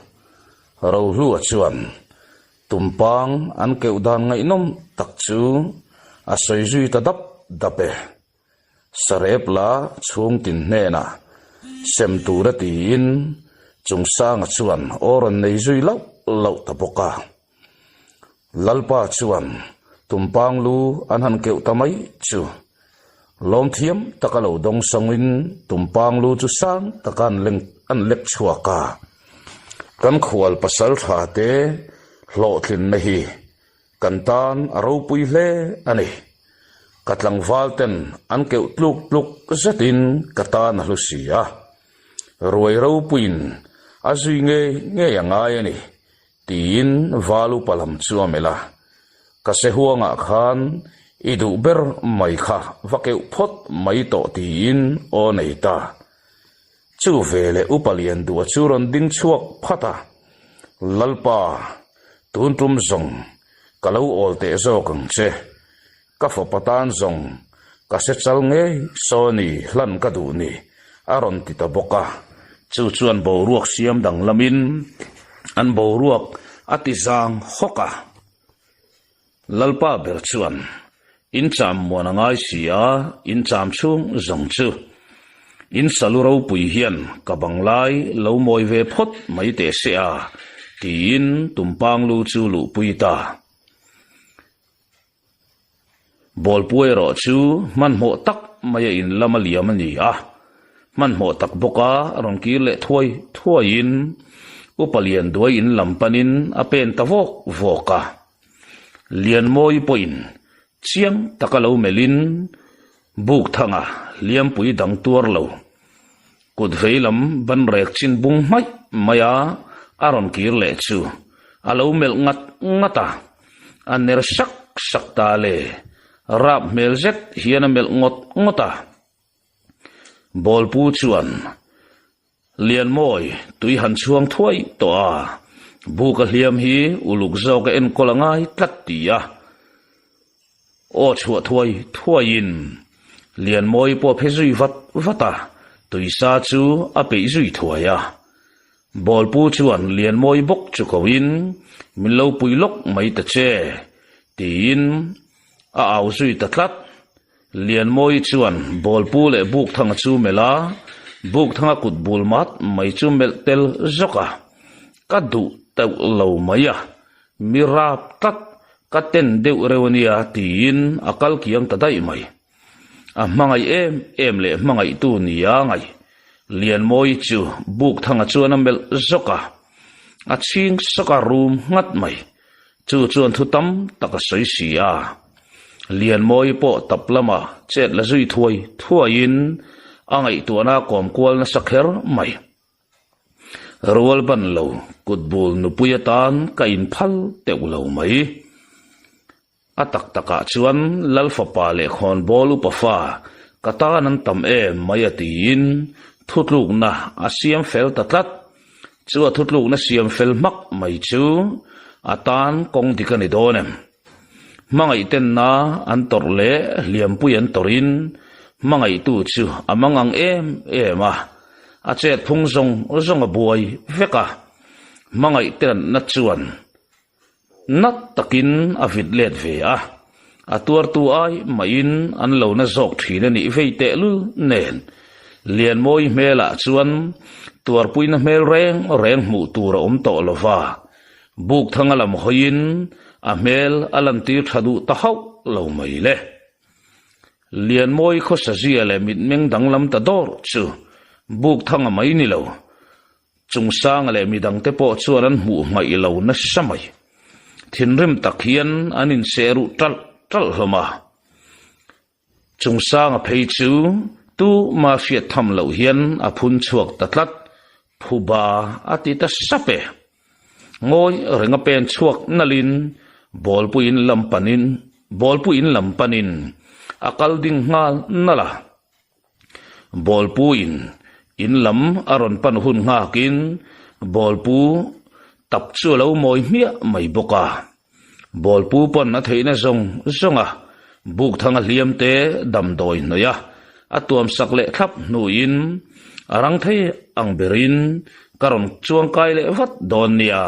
Rohlua chuan tumpang an keuh dan ngaihnawm tak chu a sawi zui ta dap dap e. Sarep la chhung tin hnenah sem tura tiin Chungsanga chuan aw rawn nei zui lauh lauh ta bawk a. Lalpa chuan tumpang lu an han keuh ta mai chu lawmthiam taka lo dawng sawngin tumpang lu chu sang taka an leng an lek chhuak a. Kan khual pasal tha te hlawhtlinna hi kan tan a ropui hle a ni. Ka tlangval ten an keuh tluk tluk zetin ka tan a hlu si a. Ruai ropuiin a zui ngei ngei a ngai a ni. Tiin val upa lam chu a melh a, Ka se huangah khan i duh ber mai kha va keuh phawt mai tawh tiin aw nei ta. Chu veleh upa lian duh a chu rawn ding chhuak phat a, Lalpa, tun tum zawng ka lo awl teh zawk ang che. Ka fapa tan zawng ka se chal ngei saw ni hlan ka duh ni a rawn ti ta bawk a. Chu chuan boruak siam danglamin an boruak a ti zang hawk a. Lalpa ber chuan in cham muan a ngai si a, in cham chhung zawng chu in salu ropui hian ka banglai lo mawi ve phawt mai teh se a tiin tumpang lu chu luhpui ta. Bawlpu erawh chu hmanhmawh tak maia in lama liam a ni a, hmanhmawh tak bawka rawn kir leh thuai thuaiin Upa Lianduai in lam panin a pen ta vawk vawk a. Lianmawi pawhin chiang taka lo melhin Bukthanga hliampui dang tuar lo Kut vei lam ban rek chin bung hmaih mai a, a rawn kir leh chu a lo melh ngat ngat a, a ner sak sak ta le, rap hmel zet hian a melh ngawt ngawt a. Bawlpu chuan Lianmawi tui han chhuang thuai tawh a, buk a hliam hi uluk zawk a enkawl a ngai tlat ti a. Aw chhuah thuai thuaiin Lianmawi pawh phe zui vat vat a, tuisa chu a peih zui thuai a. Bawlpu chuan Lianmawi bawk chu koin, Min lo pui lawk mai ta che, tiin a au zui ta tlat. Lianmawi chuan Bawlpu leh Bukthanga chu melh a, Bukthanga kut bul mat mai chu melh tel zawk a, Ka duh teuh lo mai a, Mi rap tlat, ka ten deuh reuh a nia tiin a kal kiang ta daih mai. A hmangaih em em leh hmangaihtu nia ngaih Lianmawi chu Bukthanga chuan a melh zawk a, a chhing sawk a rum nghat mai. Chu chuan thu tam tak a sawi si a. Lianmawi pawh tap lama chet la zui thuai thuaiin a ngaihtuahna a kawm kual nasa kher mai. Rual ban lo, kut bul nupui atan ka inphal teuh lo mai. A tak takah chuan Lal fapa leh khawnbawl upa fa ka tan an tam em mai a tiin thutlukna a siam fel ta tlat. Chu a thutlukna siam fel hmak mai chu a tan kawng dik a ni dawn em? Hmangaihtenna an tawrh leh hliampui an tawrhin hmangaihtu chu a mangang em em a, a chet phung zawng zawng a buai vek a, hmangaihtenna chuan nat takin a vit let ve a, a tuartu ai mahin an lo na zawk thin a nih vei tehlul nen Lianmawi hmelah chuan tuarpuina hmel reng reng hmuh tur a awm tawh lova. Bukthanga lam hawiin a hmel a lantir tha duh ta hauh lo mai le. Lianmawi khawsazia leh mitmeng danglam ta dawr chu Bukthanga mai ni lo, Chungsanga leh midangte pawh chuan an hmuh hmaih lo nasa mai. Thinrim tak hian an inseh ruh ṭalh ṭalh hlawm a. Chungsanga phei chu tu ma hriat tham loh hian a phun chhuak ta tlat, phuba a ti ta sap e. Ngawi renga pen chhuak nalhin bawlpuiin lam panin bawlpuiin lam panin a kal ding nghal nalh a. Bawlpuiin in lam a rawn pan hun nghakin bawlpu tap chu a lo mawi hmiah mai bawk a. Bawlpu pawn a theihna zawng zawng a, Bukthanga hliam te damdawi hnawih a, a tuam sak leh thlap hnuin a rang thei ang berin ka rawn chuangkai leh vat dawn nia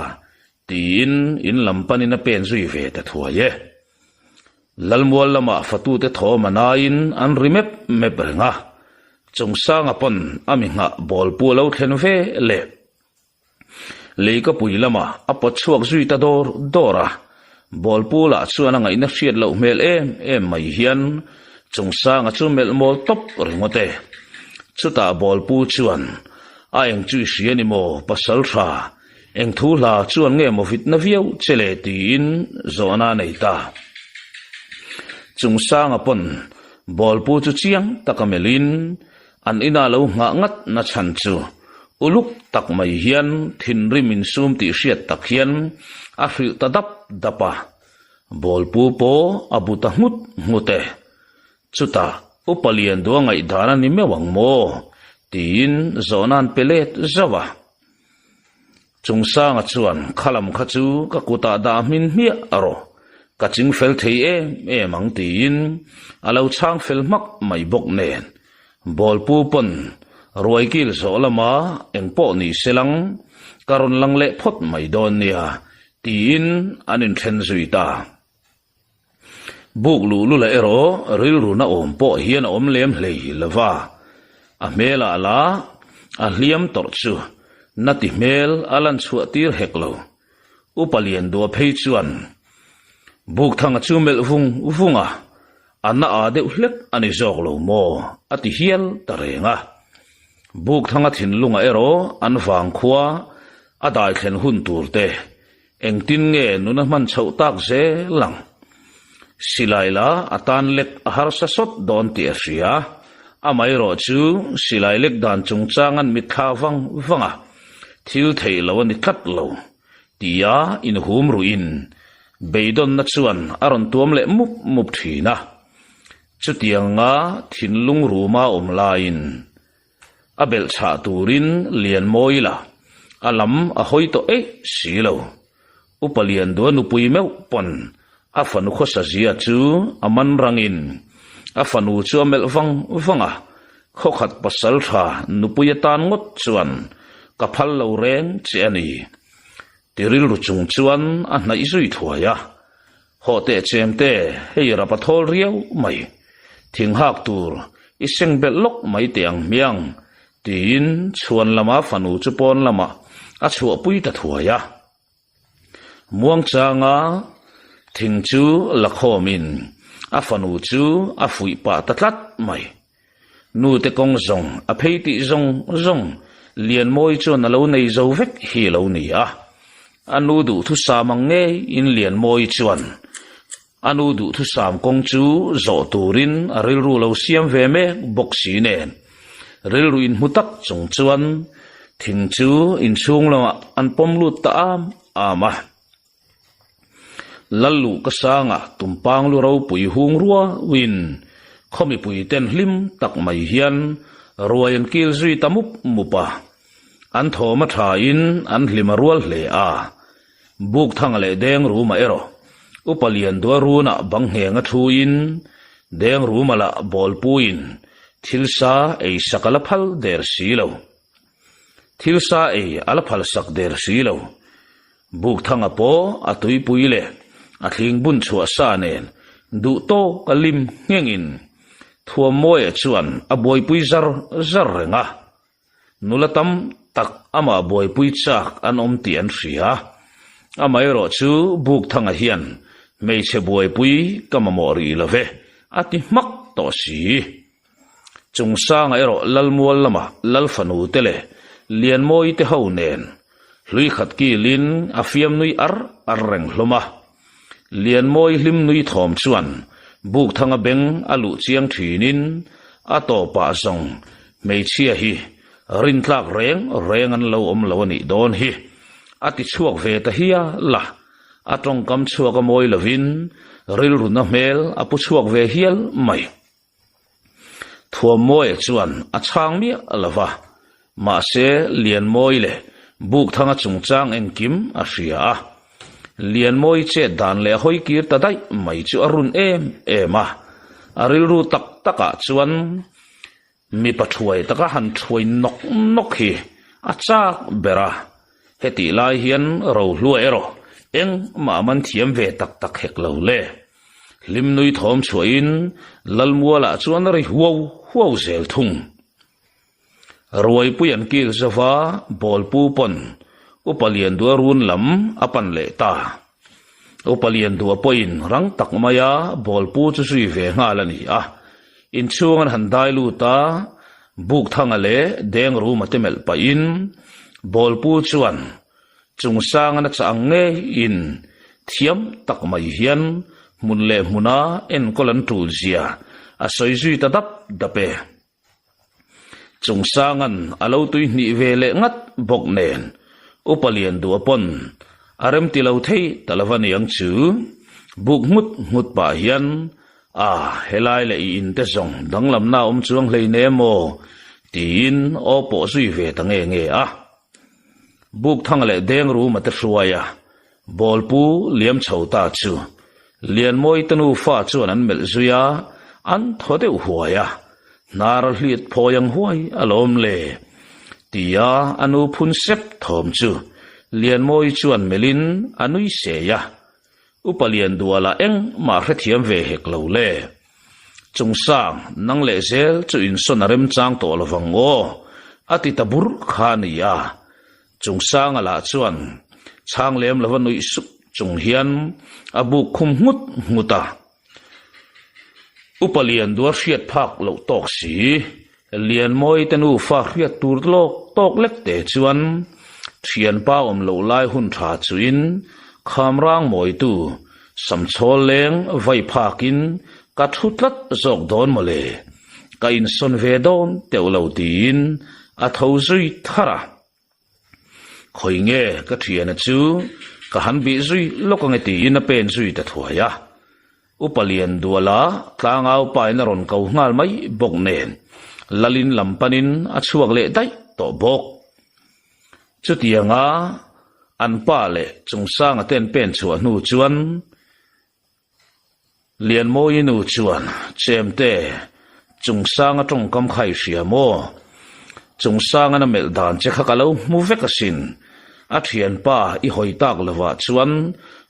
tiin in lam panin a pen zui ve ta thuai e. Lalmual lamah fatute thawm a naiin an ri mep mep reng a, Chungsanga pawn a mi nghah Bawlpu a lo thlen ve leh. Leikapui lamah a pawt chhuak zui ta dawr dawr a. Bawlpu lah chuan a ngaihna hriat loh hmel em em mai hian Chungsanga chu melh mawl tawp ringawt e. Chutah Bawlpu chuan, A eng chu i hria ni maw, pasal tha, eng thu hla chuan nge maw vitna viau che le tiin zawhna a nei ta. Chungsanga pawn Bawlpu chu chiang taka melhin An inah lo nghah ngat na chhan chu uluk tak mai hian thinrim insum tih hriat tak hian a hrilh ta dap dap a, bawlpu pawh a bu ta nghut nghut e. Chutah Upa Liandua ngaihdan a ni meuh ang maw? tiin zawhna an pe let zauh a. Chungsanga chuan khalam kha chu ka kutah dah hmin hmiah a rawh, ka ching fel thei em em ang tiin a lo chhang fel hmak mai bawk nen. Bawlpu pawn ruai kil zawh lama eng pawh ni se lang, ka rawn lang leh phawt mai dawn nia tiin an inthen zui ta. Buk luh lula erawh rilru na awm pawh hian a awm lem hlei lo va, a hmelah lah a hliam tawrh chu na ti hmel a lan chhuah tir hek lo. Upa Liandua phei chuan Bukthanga chu melh vung vung a, a na a deuh hlek a ni zawk lo maw a ti hial ta reng a. Bukthanga thinlungah erawh an vangkhua a daithlen hun tur te Engtin nge nuna hman chhoh tak zel ang? Silai la a tan lek a harsa sawt dawn tih a hria. Amaherawh chu silai lek dan chungchang an mitthla vang vang a, thil theih lo a ni tlat lo tia inhum ruhin beidawnna chuan a rawn tuam leh mup mup thin a. Chutianga thinlung ruma awm laiin A belh chhah turin Lianmawi la, a lam a hawi tawh eih si lo. Upa Liandua nupui meuh pawn a fanu khawsa zia chu a man rangin a fanu chu a melh vang vang a, khawkhat pasal tha nupui atan ngawt chuan ka phal lo reng che a ni. Ti rilru chung chuan a hnaih zui thuai a, Haw teh chem te, hei rap a thawl riau mai. Thing hak tur i seng belh lawk mai teh ang hmiang, tiin chhuan lama fanu chu pawn lamah a chhuahpui ta thuai a. Muangchanga thing chu la khawmin a fanu chu a fuih pah ta tlat mai. Nute kawng zawng a phei tih zawng zawng Lianmawi chuan a lo nei zo vek hi a lo ni a. A nu duhthusam ang ngeiin Lianmawi chuan a nu duhthusam kawng chu zawh turin a rilru lo siam ve mek bawk si nen rilru inhmu tak chung chuan thing chu inchhung lamah an pawm lut ta am am a. Lalluh ka sanga tumpang lu ropui hung ruauin khaw mipui ten hlim tak mai hian ruai an kil zui ta mup mup a. An thawm a thain an hlim a rual hle a. Bukthanga leh Dengruma erawh Upa Liandua runah bang ngheng a thuin Dengruma lah bawlpuiin thil sa ei sak a la phal der si lo. Thil sa ei a la phal sak der si lo. Bukthanga pawh a tuipui leh a thling bun chhuah sa nen duh tawk a lim nghengin Thuammawiah chuan a buaipui zar zar reng a. Nula tam tak amah buaipui chak an awm tih an hria. Amaherawh chu Bukthanga hian hmeichhe buaipui ka mamawh rih lo ve a ti hmak tawh si. Chungsanga erawh Lalmual lamah Lalfanu te leh Lianmawi te ho nen hlui khat kilin a fiam nui ar ar reng hlawm a. Lianmawi hlim nui thawm chuan Bukthanga beng a luh chiang thinin a tawpah zawng hmeichhia hi rintlak reng reng an lo awm lo a nih dawn hi a ti chhuak ve ta hial a. A tawngkam chhuak a mawi lovin rilruna hmel a pu chhuak ve hial mai. Thuammawi chuan a chhang miah lo va, mahse Lianmawi leh Bukthanga chungchang engkim a hria a. Lianmawi chet dan leh a hawi kir ta daih mai chu a run em em a, a rilru tak takah chuan mipa thuai taka han thuai nawk nawk hi a chak ber a, hetih lai hian Rohlua erawh engmah man thiam ve tak tak hek lo le. Hlim nui thawm chhuahin Lalmualah chuan a ri huau huau zel thung. Ruaipui an kil zova Bawlpu pawn Upa Liandua run lam a pan leh ta. Upa Lianduha pawhin rang tak maia bawlpu chu zui ve nghal a ni a. Inchhung an han dai lut a, Bukthanga leh Dengruma te melh pahin bawlpu chuan Chungsanga na chah ang ngeiin thiam tak mai hian hmun leh hmuna enkawl an tul zia a sawi zui ta dap dap e. Chungsanga'n a lo tui hnih ve leh ngat bawk nen Upa Lianduha pawn a remti lo thei ta lo va niang chu buk nghut nghut pah hian A, helai leh i inte zawng danglamna a awm chuang hleinem aw tiin aw pawh zui ve ta nge nge a. Bukthanga leh Dengruma te hruai a, Bawlpu liam chho ta chu Lianmawi te nufa chuan an melh zui a, an thaw deuh huai a, hnar a hliat phawi ang huai alawm le tia a nu phun sep thawm chu Lianmawi chuan melhin a nui sei a, Upa Lianduala engmah hrethiam ve hek lo le. Chungsang, nang leh zel chu insawn a remchang tawh lovang aw, a ti ta bur kha a ni a. Chungsanga lah chuan chhang lem lova nuih sup chung hian a buk khum nghut nghut a. Upa Liandual hriat phak loh tawk si, Lianmawi te nufa hriat tur lawk tawk lek te chuan thianpa awm loh lai hun tha chuin Khamrang mawitu Samchhawl leng vai phakin ka thu tlat zawk dawn mawle, ka insawn ve dawn teuh lo tiin a tho zui thar a. Khawi nge ka thiana chu ka han bih zui lawk ange tiin a pen zui ta thuai a. Upa Lianduala tlangau pain a rawn ko nghal mai bawk nen Lalin lam panin a chhuak leh daih tawh bawk. Chutianga an pa leh Chungsanga te an pen chhuah hnu chuan Lianmawi nu chuan, Chemte, Chungsanga tawngkam kha i hria maw? Chungsanga na melh dan che kha ka lo hmu vek asin. A thianpa i hawi tak lovah chuan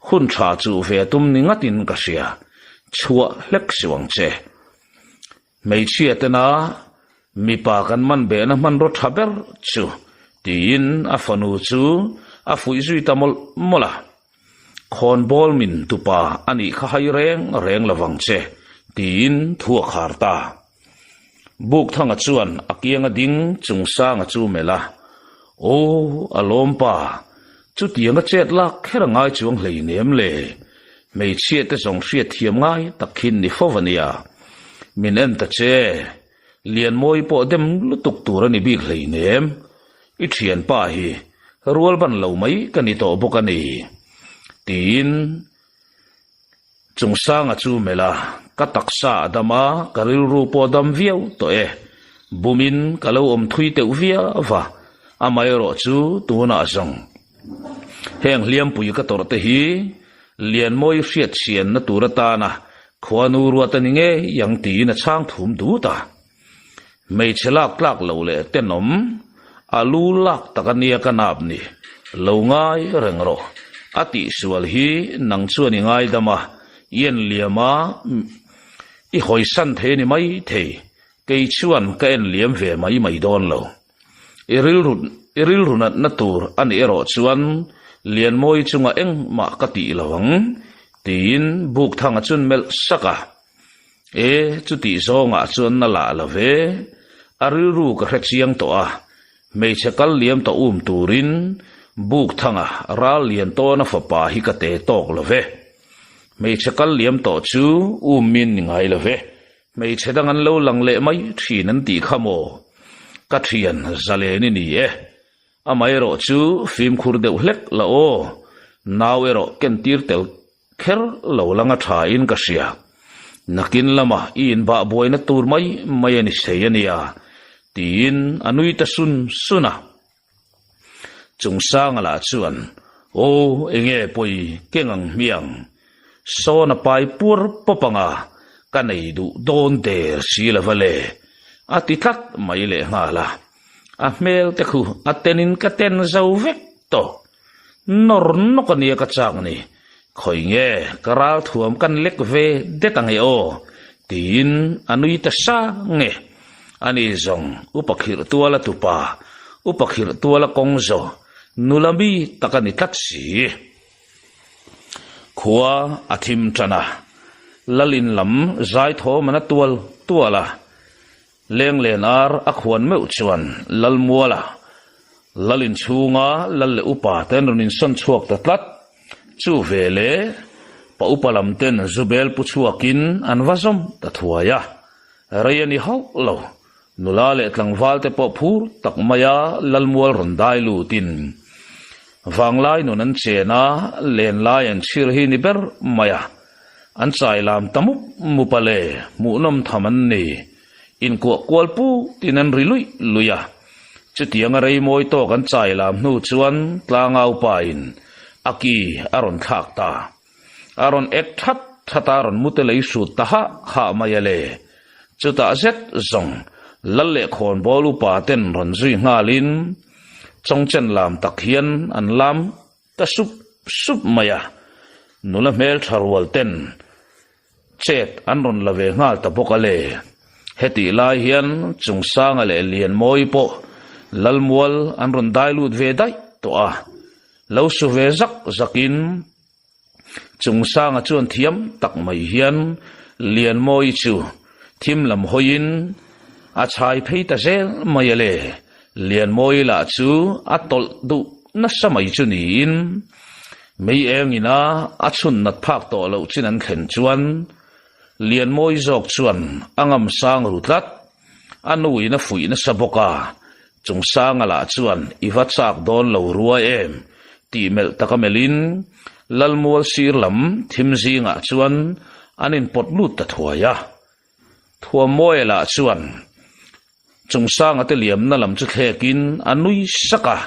hun tha chuh ve tum ni ngatin ka hria. Chhuah hlek suh ang che. Hmeichhia tena mipa kan man behna hmanraw tha ber chu tiin a fanu chu a fuih zui ta mawlh mawlh a. Khawnbawl min tupa a nih kha hai reng reng lovang che tiin thu a khar ta. Bukthanga chuan a kianga ding Chungsanga chu melh a, Aw, a lawmpa, chutianga chet lak kher a ngai chuang hleinem le. Hmeichhia te zawng hriat thiam ngai tak khin ni fo a nia. Min en ta che, Lianmawi pawh dem lutuk tur a ni bik hleinem. I thianpa hi rual ban lo mai ka ni tawh bawk a ni. Tiin Chungsanga chu melh a, ka taksa a dam a, ka rilru pawh a dam viau tawh e. Bumin ka lo awm thui teuh viau va, amaherawh chu tunah zawng. Heng hliampui ka tawrh te hi Lianmawi hriat chhianna tur atana khuanu ruat a ni ngei ang tiin a chhang thum dut a. Hmeichhe lak tlak lo leh tenawm a lu lak tak a nia ka nap ni, lo ngai reng rawh. A tihsual hi nang chuan i ngaidam a, i en liam a, i hawisan thei a ni mai thei, kei chuan ka en liam ve mai mai dawn lo. I rilru i rilru natna tur a nih erawh chuan Lianmawi chunga engmah ka tih lo ang, tiin Bukthanga chuan melh sak a. E, chutih zawngah chuan na lah lo ve. A rilru ka hre chiang tawh a, hmeichhe kal liam tawh um turin Bukthanga ral lian tawna fapa hi ka te tawk lo ve. Hmeichhe kal liam tawh chu um min ni ngai lo ve. Hmeichhe dang an lo lang leh mai thin an tih kha maw? Ka thian zalen i ni e. Amaherawh chu fimkhur deuh hlek la aw. Nau erawh kentir tel kher lo lang a tha in ka hria. Nakin lamah i inbah buaina tur mai mai a ni sei a nia, tiin a nui ta sun sun a. Chungsanga lah chuan, Aw, enge pawi keng ang hmiang? Sawn a pai puar pawp ang a, ka nei duh dawn der si lo va le, a ti tlat mai lehnghal a. A hmel te khu a tenin ka ten zo vek tawh. Nawr nawk a nia ka chak ni. Khawi nge ka ral thuam kan lek ve det ang e aw? tiin a nui ta sang e. Ani zawng upa khirh tuala tupa, upa khirh tuala kawng zawh nula mi tak a ni tlat si. Khua a thim tan a, Lalin lam zai thawm an a tual tual a, Lenglen ar a khuan meuh chuan Lalmuala, Lalin chhunga Lal leh upa te an rawn insawn chhuak ta tlat. Chu ve le, pa upa lam ten Zubel pu chhuakin an va zawm ta thuai a, rei a ni hauh lo. Nula leh tlangval te pawh phur tak maia Lalmual rawn dai lutin vanglai nun an chen a, len lai an chhir hi ni ber mai a, an chai lam ta mup mup a le, hmuhnawm tham an ni. Inkuah kual putin an ri luih luih a, chutianga rei mawi tawk an chai lam hnu chuan tlangau pain a ki a rawn thlak ta. A rawn ek that that a, rawn mute lei hrut ta hah hah mai a le. Chutah zet zawng Lal leh Khawnbawl upa ten rawn zui nghalin Chawngchen lam tak hian an lam ta sup sup mai a, nula hmeltha rual ten chet an rawn la ve nghal ta bawk a le. Hetih lai hian Chungsanga leh Lianmawi pawh Lalmual an rawn dai lut ve daih tawh a, lo su ve zak zakin Chungsanga chuan thiam tak mai hian Lianmawi chu thim lam hawiin a chhai phei ta zel mai a le. Lianmawi lah chu a tawlh duh nasa mai chu niin mei eng ina a chhun nat phak tawh loh chin an thlen chuan Lianmawi zawk chuan a ngam sang ru tlat. A nuin a fuih nasa bawk a, Chungsanga lah chuan i va chak dawn lo ruai em? tih melh taka melhin Lalmual sir lam thim zingah chuan an inpawt lut ta thuai a. Thuammawia lah chuan Chungsanga te liamna lam chu thlekin a nui sak a,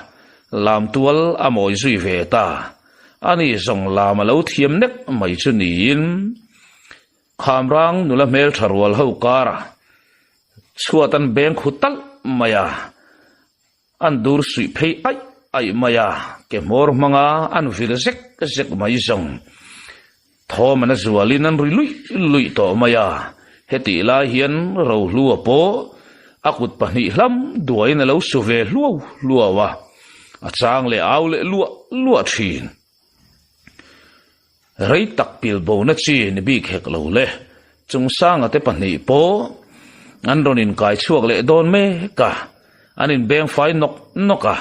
lamtual a mawi zui ve ta. Ani zawng lam a lo thiam nek mai chu niin Khamrang nula hmeltha rual ho kara chhuat an beng khu talh mai a, an dur suih phei aih aih mai a, ke hmawr hmanga an vir zek zek mai zawng thawm an a zualin an ri luih luih tawh mai a, hetih lai hian Rohlua pawh a kut pahnih hlam duaiin a lo su ve hluau hluau a, a chang leh au leh luah luah thin. Rei tak pil bona chi ni bik hek lo le. Chungsanga te pahnih pawh an rawn inkai chhuak leh dawn mek a, an inbeng fai nawk nawk a.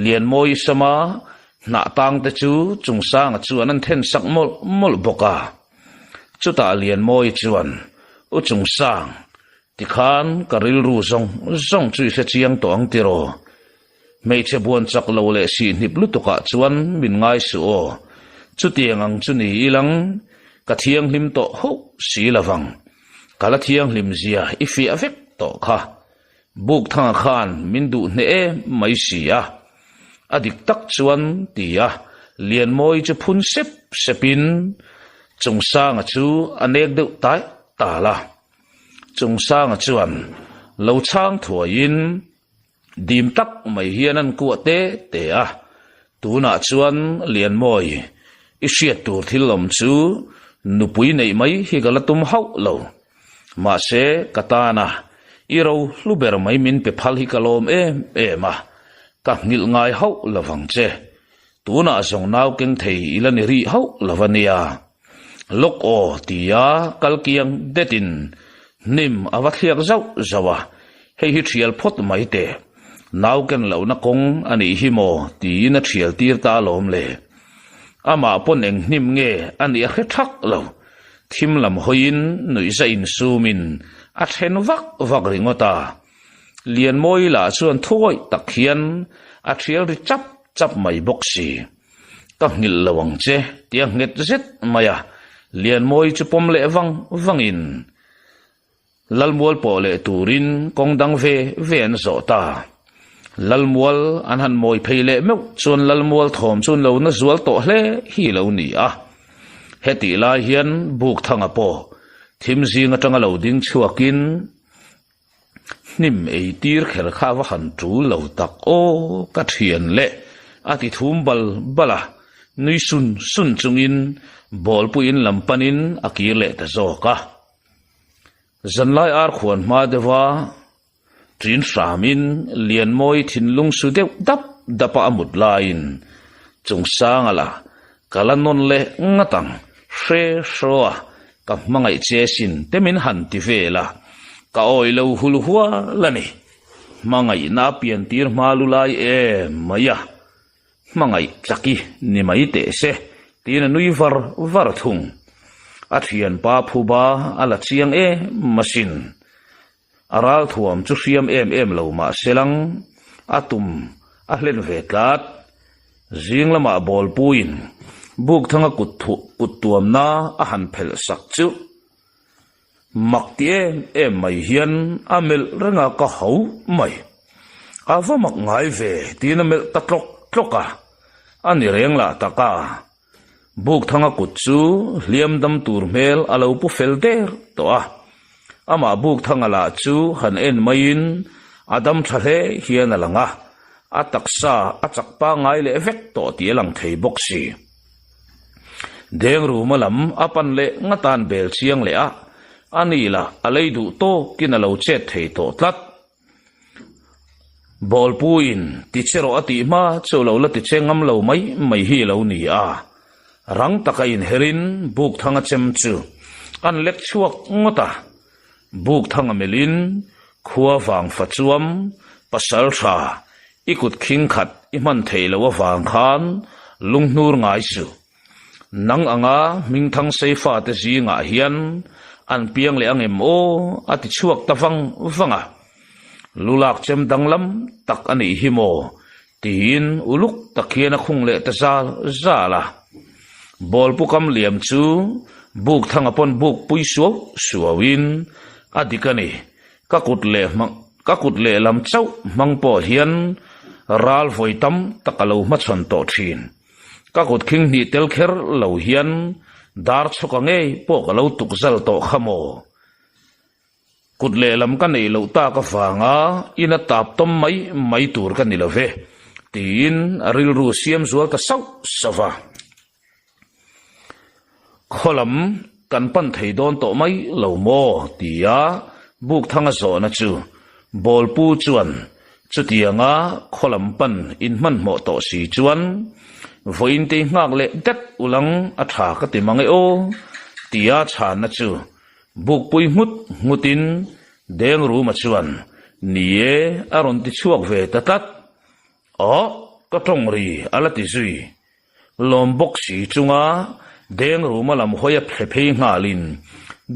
Lianmawi sama hnah tang te chu Chungsanga chuan an then sak mawlh mawlh bawk a. Chutah Lianmawi chuan, U Chungsang, tikhan ka rilru zawng zawng chu i hre chiang tawh ang tiraw? Hmeichhe buan chak lo leh sihhnip lutukah chuan min ngai suh aw. Chutiang ang chu ni ilang, ka thianghlim tawh hauh si lovang. Ka la thianghlim zia i fiah vek tawh kha. Bukthanga khan min duh hneh em mai si a. A dik tak chuan ti a, Lianmawi chu phun sep sepin Chungsanga chu a nek deuh tai tal a. Chungsanga chuan lo chhang thuaiin, Dim tak mai hian an kuah te te a, tunah chuan Lianmawi, i hriat tur thil awm chu nupui neih mai hi ka la tum hauh lo. Mahse, ka tana i ro hlu ber mai min pe phal hi ka lawm em em a, ka nghilh ngai hauh lovang che. Tunah zawng nau keng thei i la ni rih hauh lo a nia. Lawk aw tia kal kiang detin hnim a va thliak zauh zauh a, hei hi thial phawt mai teh. Nau ken lohna kawng a nih hi maw tiin a thial tir ta alawm le. Amah pawn eng hnim nge a nih a hre thak lo. Thim lam hawiin nuihza insumin a then vak vak ringawt a. Lianmawi lah chuan thuawih tak hian a thial ri chap chap mai bawk si. Ka nghilh lo ang che tia nghet zet mai a, Lianmawi chu pawm leh vang vangin Lalmual pawh leh turin kawng dang ve ve an zawh ta. Lalmual an han mawi phei leh meuh chuan Lalmual thawm chu an lo na zual tawh hle hi lo ni a. Hetih lai hian Bukthanga pawh thim zing atanga lo ding chhuakin, Hnim ei tir kher kha va han tul lo tak aw ka thian le a ti thum bal bal a, nui sun sun chungin bawlpuiin lam panin a kir leh ta zawk a. Zanlai ar khuan hma deuha ṭin hramin Lianmawi thinlung su deuh dap dapa a mut laiin Chungsanga la. Ka la nawn leh ngat ang, hre hraw a, ka hmangaih che sin te min han ti vel a, ka awih lo hul hual a ni. Hmangaihna a pian tir hma lu lai em mai a, hmangaih tlaki ni mai teh se tiin a nui var var thung. A thianpa phuba a la chiang em asin. A ralthuam chu hriam em em lo mah se lang, a tum a hlen ve tlat. Zing lamah bawlpuiin Bukthanga kut thuah kut tuamna a han phelh sak chu mak ti em em mai hian a melh reng a, ka ho mai. A va mak ngai ve tiin a melh ta tlawk tlawk a, a ni reng lah tak a. Bukthanga kut chu hliam dam tur hmel a lo pu fel der tawh a, amah Bukthanga lah chu han en maiin a dam tha hle hian a lang a, a taksa a chak pangngai leh vek tawh tih a lang thei bawk si. Dengruma lam a pan leh ngatan bel chiang leh a, a ni lah a lei duh tawkin a lo chet thei tawh tlat. Bawlpuiin ti che rawh a tih hma chu lo la ti che ngam lo mai mai hi lo ni a, rang taka inherin Bukthanga chem chu an lek chhuak ngawt a. Bukthanga melhin khua vang fa chuam pasal tha i kut khing khat i hman theih loh avang khan lunghnur ngai suh. Nang anga hmingthang seifa te zingah hian an piang leh ang em aw a ti chhuak ta vang vang a. Lulak chem danglam tak a nih hi maw tiin uluk tak hian a khung leh ta zal zal a. Bawlpu kam liam chu buk thanga pawn buk pui suau suau in a dik a ni. Ka kut leh hmang ka kut leh lam chauh hmang pawh hian ral vawi tam tak a lo hmachhawn tawh thin. Ka kut khing hnih tel kher lo hian dar chhawka ngei pawh ka lo tuk zal tawh kha maw? Kut lehlam ka neih loh tak avanga ina tap tawm mai mai tur ka ni lo ve, tiin a rilru siam zual ta sauh sauh a. Khaw lam kan pan thei dawn tawh mai lo maw? tia Bukthanga zawhna chu Bawlpu chuan chutianga khaw lam pan inhmanhmawh tawh si chuan vawiin tei nghak leh det ulang a tha ka ti mang e aw tia chhanna chu Bukpui nghut nghutin Dengruma chuan ni e a rawn ti chhuak ve ta tlat. Aw ka tawng ri a la ti zui. Lawm bawk si chunga deng ruma lam hawi a phle phei nghalin,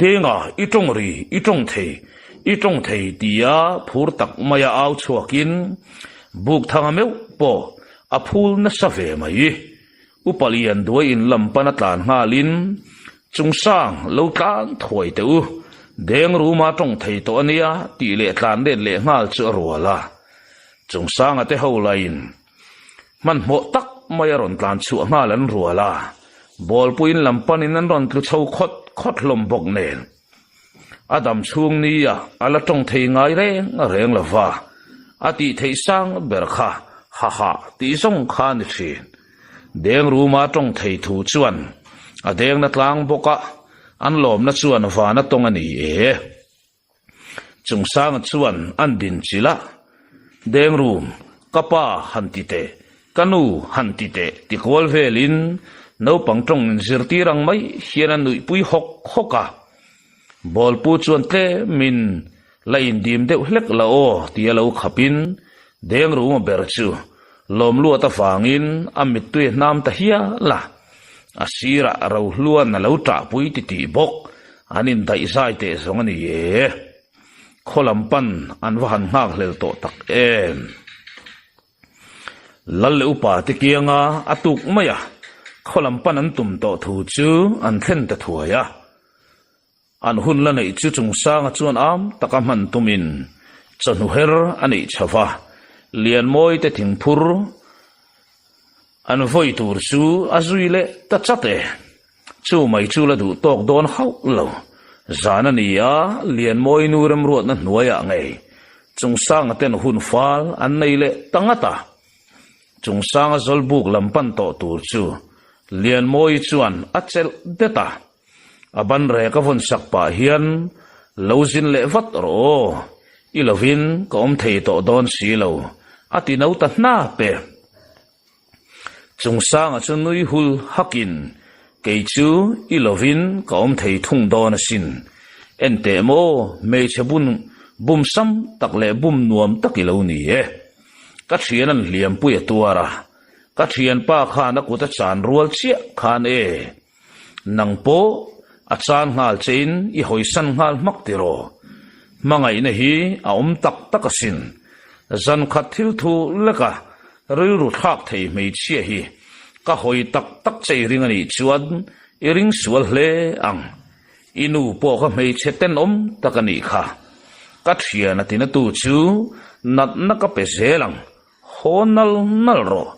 Denga, i tawng ri, i tawng thei, i tawng thei tia phur tak maia au chhuakin Bukthanga meuh pawh a phul nasa ve mai. Upa lian duai in lam pan a tlan nghalin, Chungsang, lo tlan thuai teh u, deng ruma tawng thei tawh a nia tih leh tlan let leh nghal chu a rual a. Chungsanga te ho lain Hmanhmawh tak mai a rawn tlan chhuah nghal an rual a, bawlpuiin lam panin an rawn tlu chho khawt khawt hlawm bawk nen. A dam chhung nia a la tawng thei ngai reng reng lo va, a tih theih sang ber kha ha ha tih zawng kha a ni thin. Deng ruma tawng thei thu chuan a dengna tlang bawk a, an lawmna chuan van a tawng a ni e. Chungsanga chuan an din chilh a, Dengrum, ka pa han ti teh, ka nu han ti teh ti kual velin naupang tawng inzirtir ang mai hian a nuihpui hawk hawk a. Bawlpu chuan tlemin la indim deuh hlek la aw tia lo khapin Dengruma ber chu lawmluat avangin a mittui a hnam ta hial a. A sirah Rohluan a lo ṭahpui titih bawk. An indaih zai teh zawng a ni e. Khaw lam pan an va han nghak hlel tawh tak em. Lal leh upa te kianga a tuk mai a, khaw lam pan an tum tawh thu chu an thlen ta thuai a. An hun la neih chu Chungsanga chuan am taka hman tumin chawhnu her a neih chho va, Lianmawi te thingphur an vawi tur chu a zui leh ta chat e. Chu mai chu la duh tawk dawn hauh lo. Zan a ni a, Lianmawi nu remruatna hnuaiah ngei Chungsanga ten hun fal an nei leh ta ngat a. Chungsanga zawlbuk lam pan tawh tur chu Lianmawi chuan a chelh det a. A ban rek a vawn sak pah hian lo zin leh vat rawh aw, i lovin ka awm thei tawh dawn si lo, a ti no ta hnap e. Chungsanga chu nui hul hakin, Kei chu i lovin ka awm thei thung dawn asin. Enteh maw, hmeichhe bun bum sam tak leh bum nuam tak i lo ni e. Ka thian an hliampui a tuar a, ka thianpa khan a kut a chan rual chiah khan e. Nang pawh a chan nghal chein i hawisan nghal hmak tiraw? Hmangaihna hi a awm tak tak asin. Zankhat thil thu leka rilru thlak thei hmeichhia hi ka hawi tak tak che i ring anih chuan i ring sual hle ang. I nu pawh kha hmeichhe tenawm tak anih kha. Ka thian a tinatu chu natna ka pe zel ang. Haw nal nal rawh,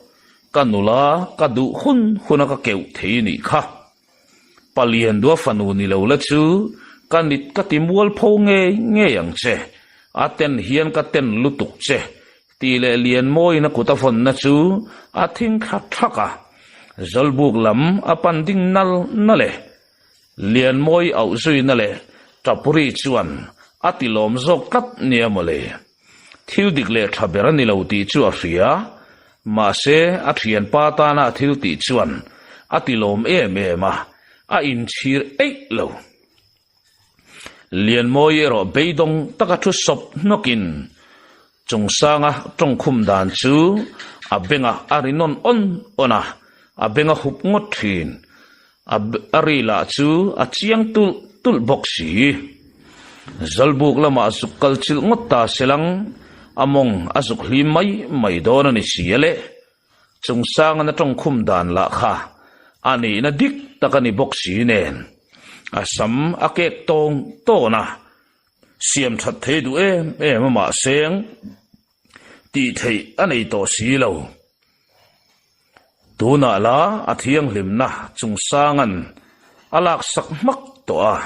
ka nula ka duh hun huna ka keuh thei nih kha. Palian dua fanu ni lo la chu ka nit ka ti mual pho ngei ngei ang che, a ten hian ka ten lutuk che tih leh Lianmawiin a kut a vawnna chu a thing thla thak a, Zawlbuk lam a pan ding nal nal e. Lianmawi auh zuina leh Tapuri chuan a ti lawm zawk tlat nia mawle. Thil dik leh tha ber a ni lo tih chu a hria, mahse a thianpa tana a thil tih chuan a ti lawm em em a, a inchhir eih lo. Lianmawi erawh beidawng taka thu sawp hnawkin Chungsanga tawngkhum dan chu a bengah a ri nawn awn awn a, a beng a hup ngawt thin. A ri lah chu a chiang tulh tulh bawk si. Zawlbuk lamah zuk kal chilh ngawt ta selang, a mawng a zuk hlim mai mai dawn a ni si a le. Chungsangana tawngkhum dan lah kha a nihna dik tak a ni bawk si nen, a sam a kek tawng tawn a, siam that thei duh em em a mahseng tih theih a nei tawh si lo. Tunah la a thianghlimna Chungsanga'n a laksak hmak tawh a,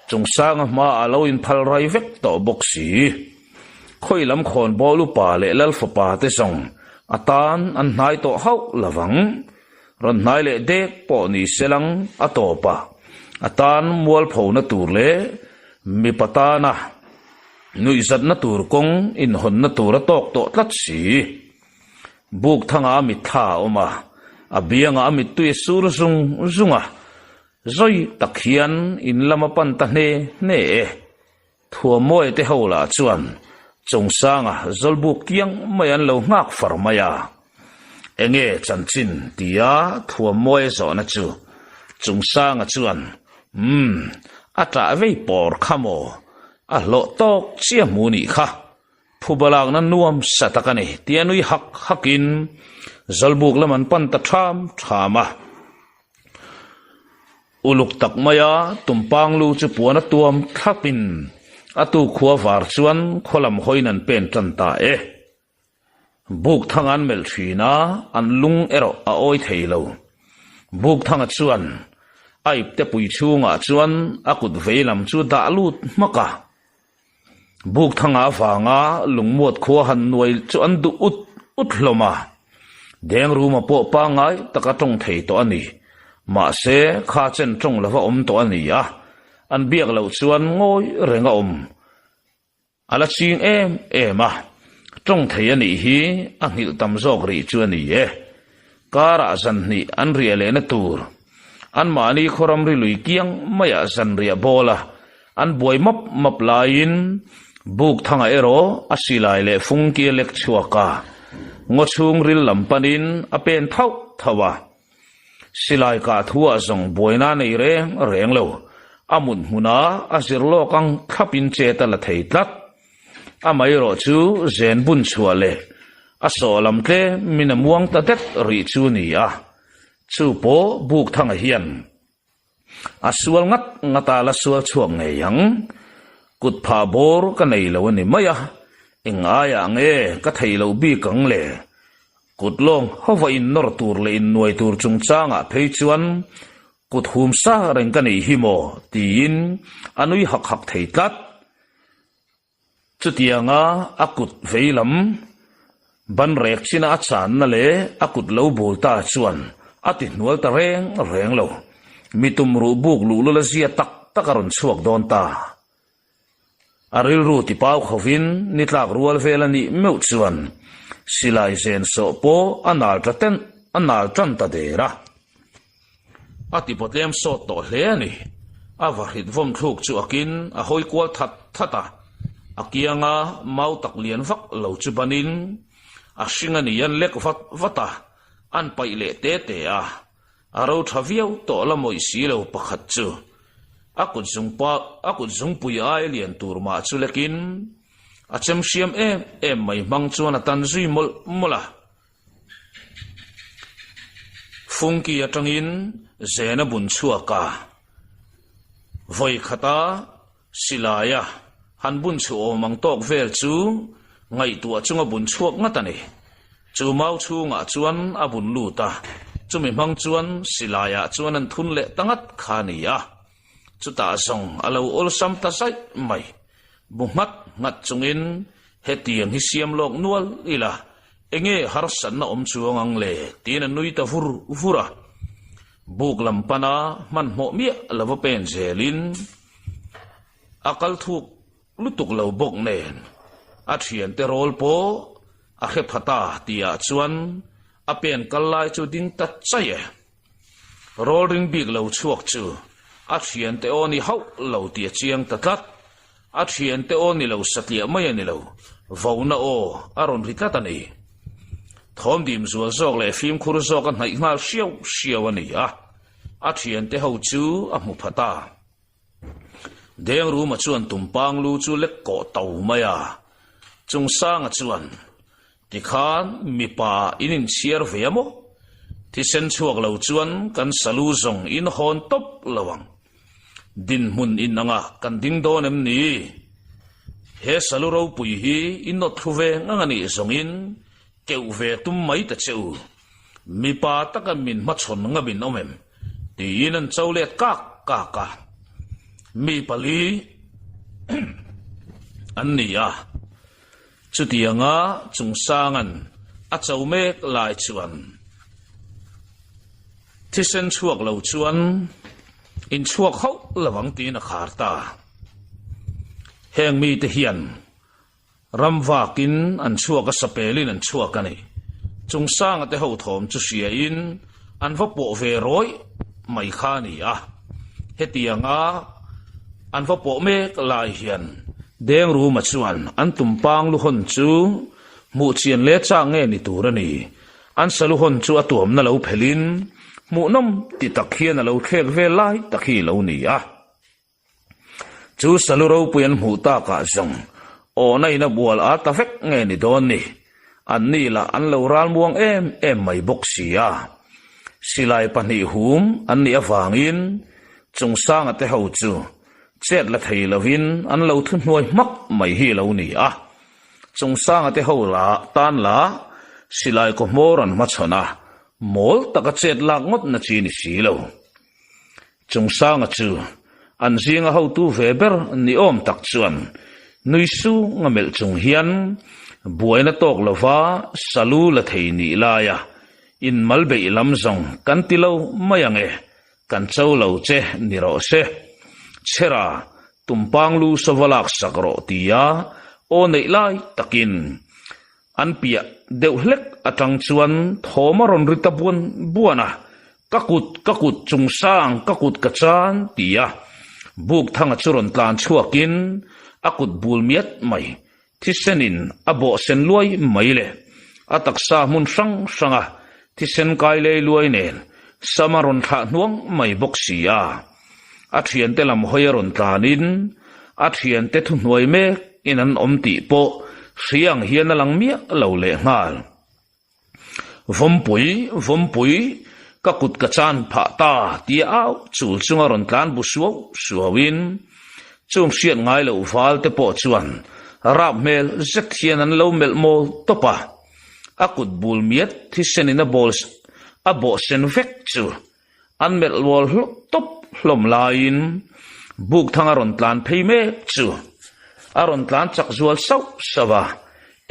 Chungsanga hmaah a lo inphal rai vek tawh bawk si. Khawi lam khawnbawl upa leh lal fapa te zawng a tan an hnai tawh hauh lovang. Rawn hnai leh dek pawh ni selang a tawp a, a tan mualphona tur leh mipa tana nuihzatna tur kawng inhawnna tur a tawk tawh tlat si. Buk thangah a mitthla a awm a, a biangah a mittui a sur zung zung a, zawi tak hian in lam a pan ta hne hne e. Thuammawi te ho lah chuan Chungsanga Zawlbuk kiang mai an lo nghak far mai a. Enge chanchin tia Thuammawi a zawhna chu Chungsanga chuan, Umm, a ṭah vei pawr kha maw? A hlawh tawk chiah hmu nih kha. Phuba lakna nuam sa tak a ni tia nui hak hakin Zawlbuk lam an pan ta ṭham ṭham a. Uluk tak maia tumpang lu chu puan a tuam thlapin a tu khua var chuan khaw lam hawiin an pen tan ta e. Buk thanga an melh thin a, an lung erawh a awi thei lo. Buk thanga chuan a ipte pui chhungah chuan a kut vei lam chu dah lut hmak a. Buk thanga avanga lungmuat khua han nuai chu an duh ut ut hlawm a, Dengruma pawh pangngai taka tawng thei tawh a ni. Mahse, kha chen tawng lova awm tawh a ni a, an biak loh chuan ngawi reng a awm. A la ching em em a, tawng thei a nih hi a nghilh tam zawk rih chu a ni e. Karah zan hnih an riah lehna tur, anmahni khaw ramri lui kiang maiah zan riah bawl a, an buai map map laiin buk thangah erawh a silai leh fungki a lek chhuak a, ngaw chhungril lam panin a pen thauh thauh a. Silai kah thuah zawng buaina nei reng reng lo, a mut hmunah a zir lawk ang thlapin chet a la thei tlat. Amaherawh chu zen bun chhuah leh a sawh lam tlemin a muang ta det rih chu ni a, chu pawh buk thangah hian a sual ngat ngat a la sual chhuak ngei ang. Kut phah bawr ka nei lo a ni mai a, eng aiah nge ka theih loh bik ang le? Kut lawng hova innawr tur leh innuai tur chungchangah phei chuan Kut hum sa reng ka nih hi maw? tiin a nui hak hak thei tlat. Chutianga a kut vei lam ban rek china a channa leh a kut lo bul ta chuan a ti hnual ta reng reng lo. Mi tumruh buk luhlul a zia tak tak a rawn chhuak dawn ta. A rilru ti pau khovin ni tlak rual vel a nih meuh chuan silai zen sawh pawh a nal ta tenh. a nal tan ta der a. A ti pawtlem sawt tawh hle a ni. A vahrit vawm thluk chu akin a hawi kual that that a, a kianga mau tak lian vak lo chu banin a hring a ni an lek vat vat a, an paih leh te te a. A ro tha viau tawh la mawih si lo pakhat chu a kut zungpa a kut zungpui ai lian tur mah chu lekin a chem hriam em em mai hmang chuan a tan zui mawlh mawlh a. Fungki atangin zen a bun chhuak a, vawi khata silaia han bun chhuah awm ang tawk vel chu ngaihtuah chunga bun chhuak ngat a ni. Chu mau chhungah chuan a bun lut a, chumi hmang chuan silaiah chuan an thun leh ta ngat kha a ni a. Chutah zawng a lo awlsam ta zaih mai. Bu nghat nghat chungin hetiang hi siam lawk nual ila enge harsatna awm chuang ang le tiin a nui ta vur vur a. Buk lam pana hmanhmawh miah lova pen zelin a kal thuk lutuk lo bawk nen a thiante rawl pawh a hre pha ta tihah chuan a pen kal lai chu ding ta chaih e. Rawl ring bik lo chhuak chu a thiante aw ni hauh lo tih a chiang ta tlat. A thiante aw ni lo satliah mai a ni lo, vona aw a rawn ri tlat a ni. Thawm dim zual zawk leh fimkhur zawk a hnaih nghal hriau hriau a ni a, a thiante ho chu a hmu pha ta. Dengruma chuan tumpang lu chu lek kawh to mai a, Chungsanga chuan, Tikhan mipa in inchhiar ve a maw? Thisen chhuak lo chuan kan salu zawng in hawn tawp lo ang. Dinhmun in anga kan ding dawn em ni? He salu ropui hi i nawt thlu ve ngang a nih zawngin keuh ve tum mai ta che u. Mipa taka min hmachhawn ngam in awm em? tiin an cho let kak kak a. Mi pali an ni a. Chutianga Chungsanga'n a cho mek lai chuan thisen chhuak lo chuan inchhuak hauh lo ang tiin a khar ta. Heng mite hian Ram vakin an chhuak a sapelin an chhuak a ni. Chungsanga te ho thawm chu hriain an va pawh ve rawih mai kha a ni a. Hetianga an va pawh mek lai hian Dengruma chuan an tumpang luhawn chu hmuh chian leh chak nge ni tur a ni. An saluhawn chu a tuamna lo phelhin hmuhnawm ti tak hian a lo thlek vel lai tak hi lo ni a. Chu salu ropui an hmuh takah zawng awhna in a bual a ta vek nge ni dawn ni? An ni lah an lo ralmuang em em mai bawk si a. Silai pahnih hum an nih avangin Chungsanga te ho chu chet la thei lovin an lo thuhnuai hmak mai hi lo ni a. Chungsanga te ho lah tan lah silai kaw hmawr an hmachhawn a, mawl taka chet lak ngawt na chi ni si lo. Chungsanga chu an zinga hotu ve ber ni awm tak chuan nui sung a melh chung hian buaina tawk lova salu la thei nih laia inmal beih lam zawng kan ti lo mai ang e, kan cho lo che ni rawh se. Chhera, tumpang lu sava lak sak rawh tia aw neih lai takin An piah deuh hlek atang chuan thawm a rawn ri ta buan buan a, Ka kut, ka kut chungsang, ka kut ka chan, ti a Bukthanga chu rawn tlan chhuakin a kut bul miat mai, thisenin a bawh sen luai mai le. A taksa hmun hrang hranga thisen kai lei luai nen sam a rawn thlah hnuang mai bawk si a. A thiante lam hawi a rawn tlanin a thiante thuhnuai mek in an awm tih pawh hri ang hian a lang miah lo lehnghal. Vawmpui, Vawmpui, ka kut ka chan phah ta tia au chul chunga rawn tlan bu suau suauin chung hriat ngai loh val te pawh chuan rap hmel zet hian an lo melh mawl tawp a. A kut bul miat thisenin a bawl a bawh sen vek chu An melh lual hlawp tawp hlawm laiin Bukthang a rawn tlan phei mek chu a rawn tlan chak zual sauh sauh a,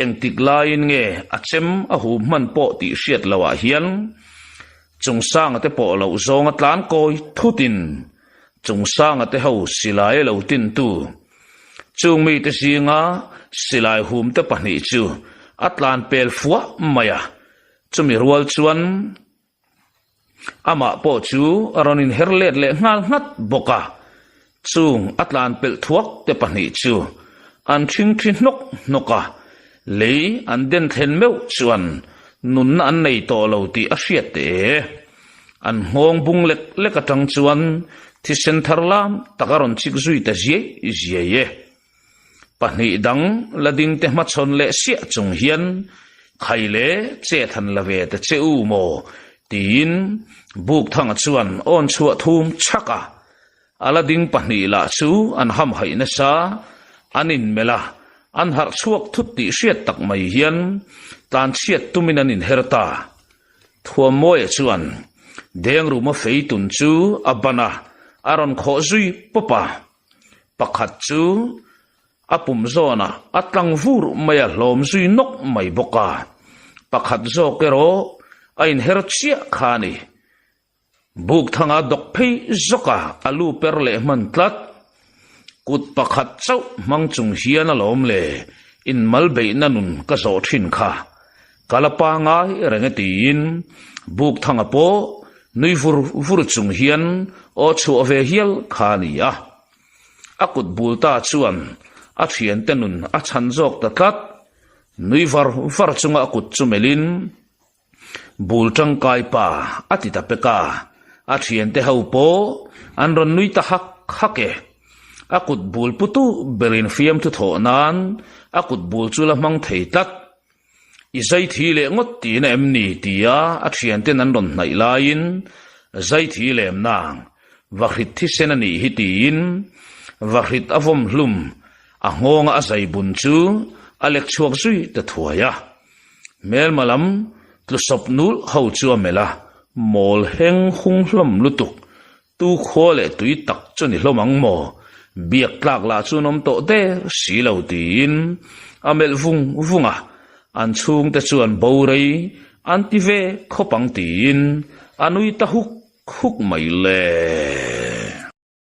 engtik laiin nge a chem a hum hman pawh tih hriat loh ah hian Chungsanga te pawh loh zawnga tlan kawi thutin Chungsanga te ho silai a lo tintu chung mite zinga silai hum te pahnih chu a tlan pel fuah mai a, chumi rual chuan. Amah pawh chu a rawn inher let leh nghal nghat bawk a, chung a tlan pelh thuak te pahnih chu an ṭhingṭhi hnawk hnawk a, lei an den thlen meuh chuan nunna an nei tawh lo tih a hriat teh e. An nghawng bung lek lek aṭang chuan thisen thar lam tak a rawn chik zui ta ziai ziai e. Pahnih dang la ding te hmachhawn leh siah chung hian khai leh chet han la ve ta che u maw? tiin Bukthanga chuan awn chhuah thum chhak a. A la ding pahnih lah chu an hamhaih nasa, an inmelh a, an harh chhuak thut tih hriat tak mai hian tlanchhiat tumin an inher ta. Thuammawia chuan Dengruma feitun chu a ban a, a rawn khawh zui pawp a. Pakhat chu a pum zawnah a tlang vur mai a hlawm zui nawk mai bawk a, pakhat zawk erawh a inher chiah kha a ni. Bukthanga dawk phei zawk a, a lu per leh hman tlat. Kut pakhat chauh hmang chung hian alawm le, inmal beihna nun ka zawh thin kha. Ka la pangai reng e tiin Bukthanga pawh nui vur vur chung hian aw chhuah ve hial kha a ni a. A kut bul ta chuan a thiante nun a chhan zawk ta tlat. Nui var var chunga a kut chu melhin Bul tangkai pa a ti ta pek a, a thiante ho pawh an rawn nui ta hak hak e. A kut bul putu berin fiamthu thawh nan a kut bul chu la hmang thei tlat. I zai thi leh ngawt tihna em ni? tia a thianten an rawn hnaih laiin zai thi lem nang vahrit thisen a nih hi tiin vahrit a vawm hlum a nghawnga a zai bun chu a lek chhuak zui ta thuai a. Hmelma lam tlusawp nul ho chu a melh a, mawl heng hung hlawm lutuk Tu khua leh tui tak chu ni hlawm ang maw? Biak tlak lah chu an awm tawh der si lo tiin a melh vung vung a, an chhungte chuan bo rei an ti ve khawp ang tiin a nui ta huk huk mai le.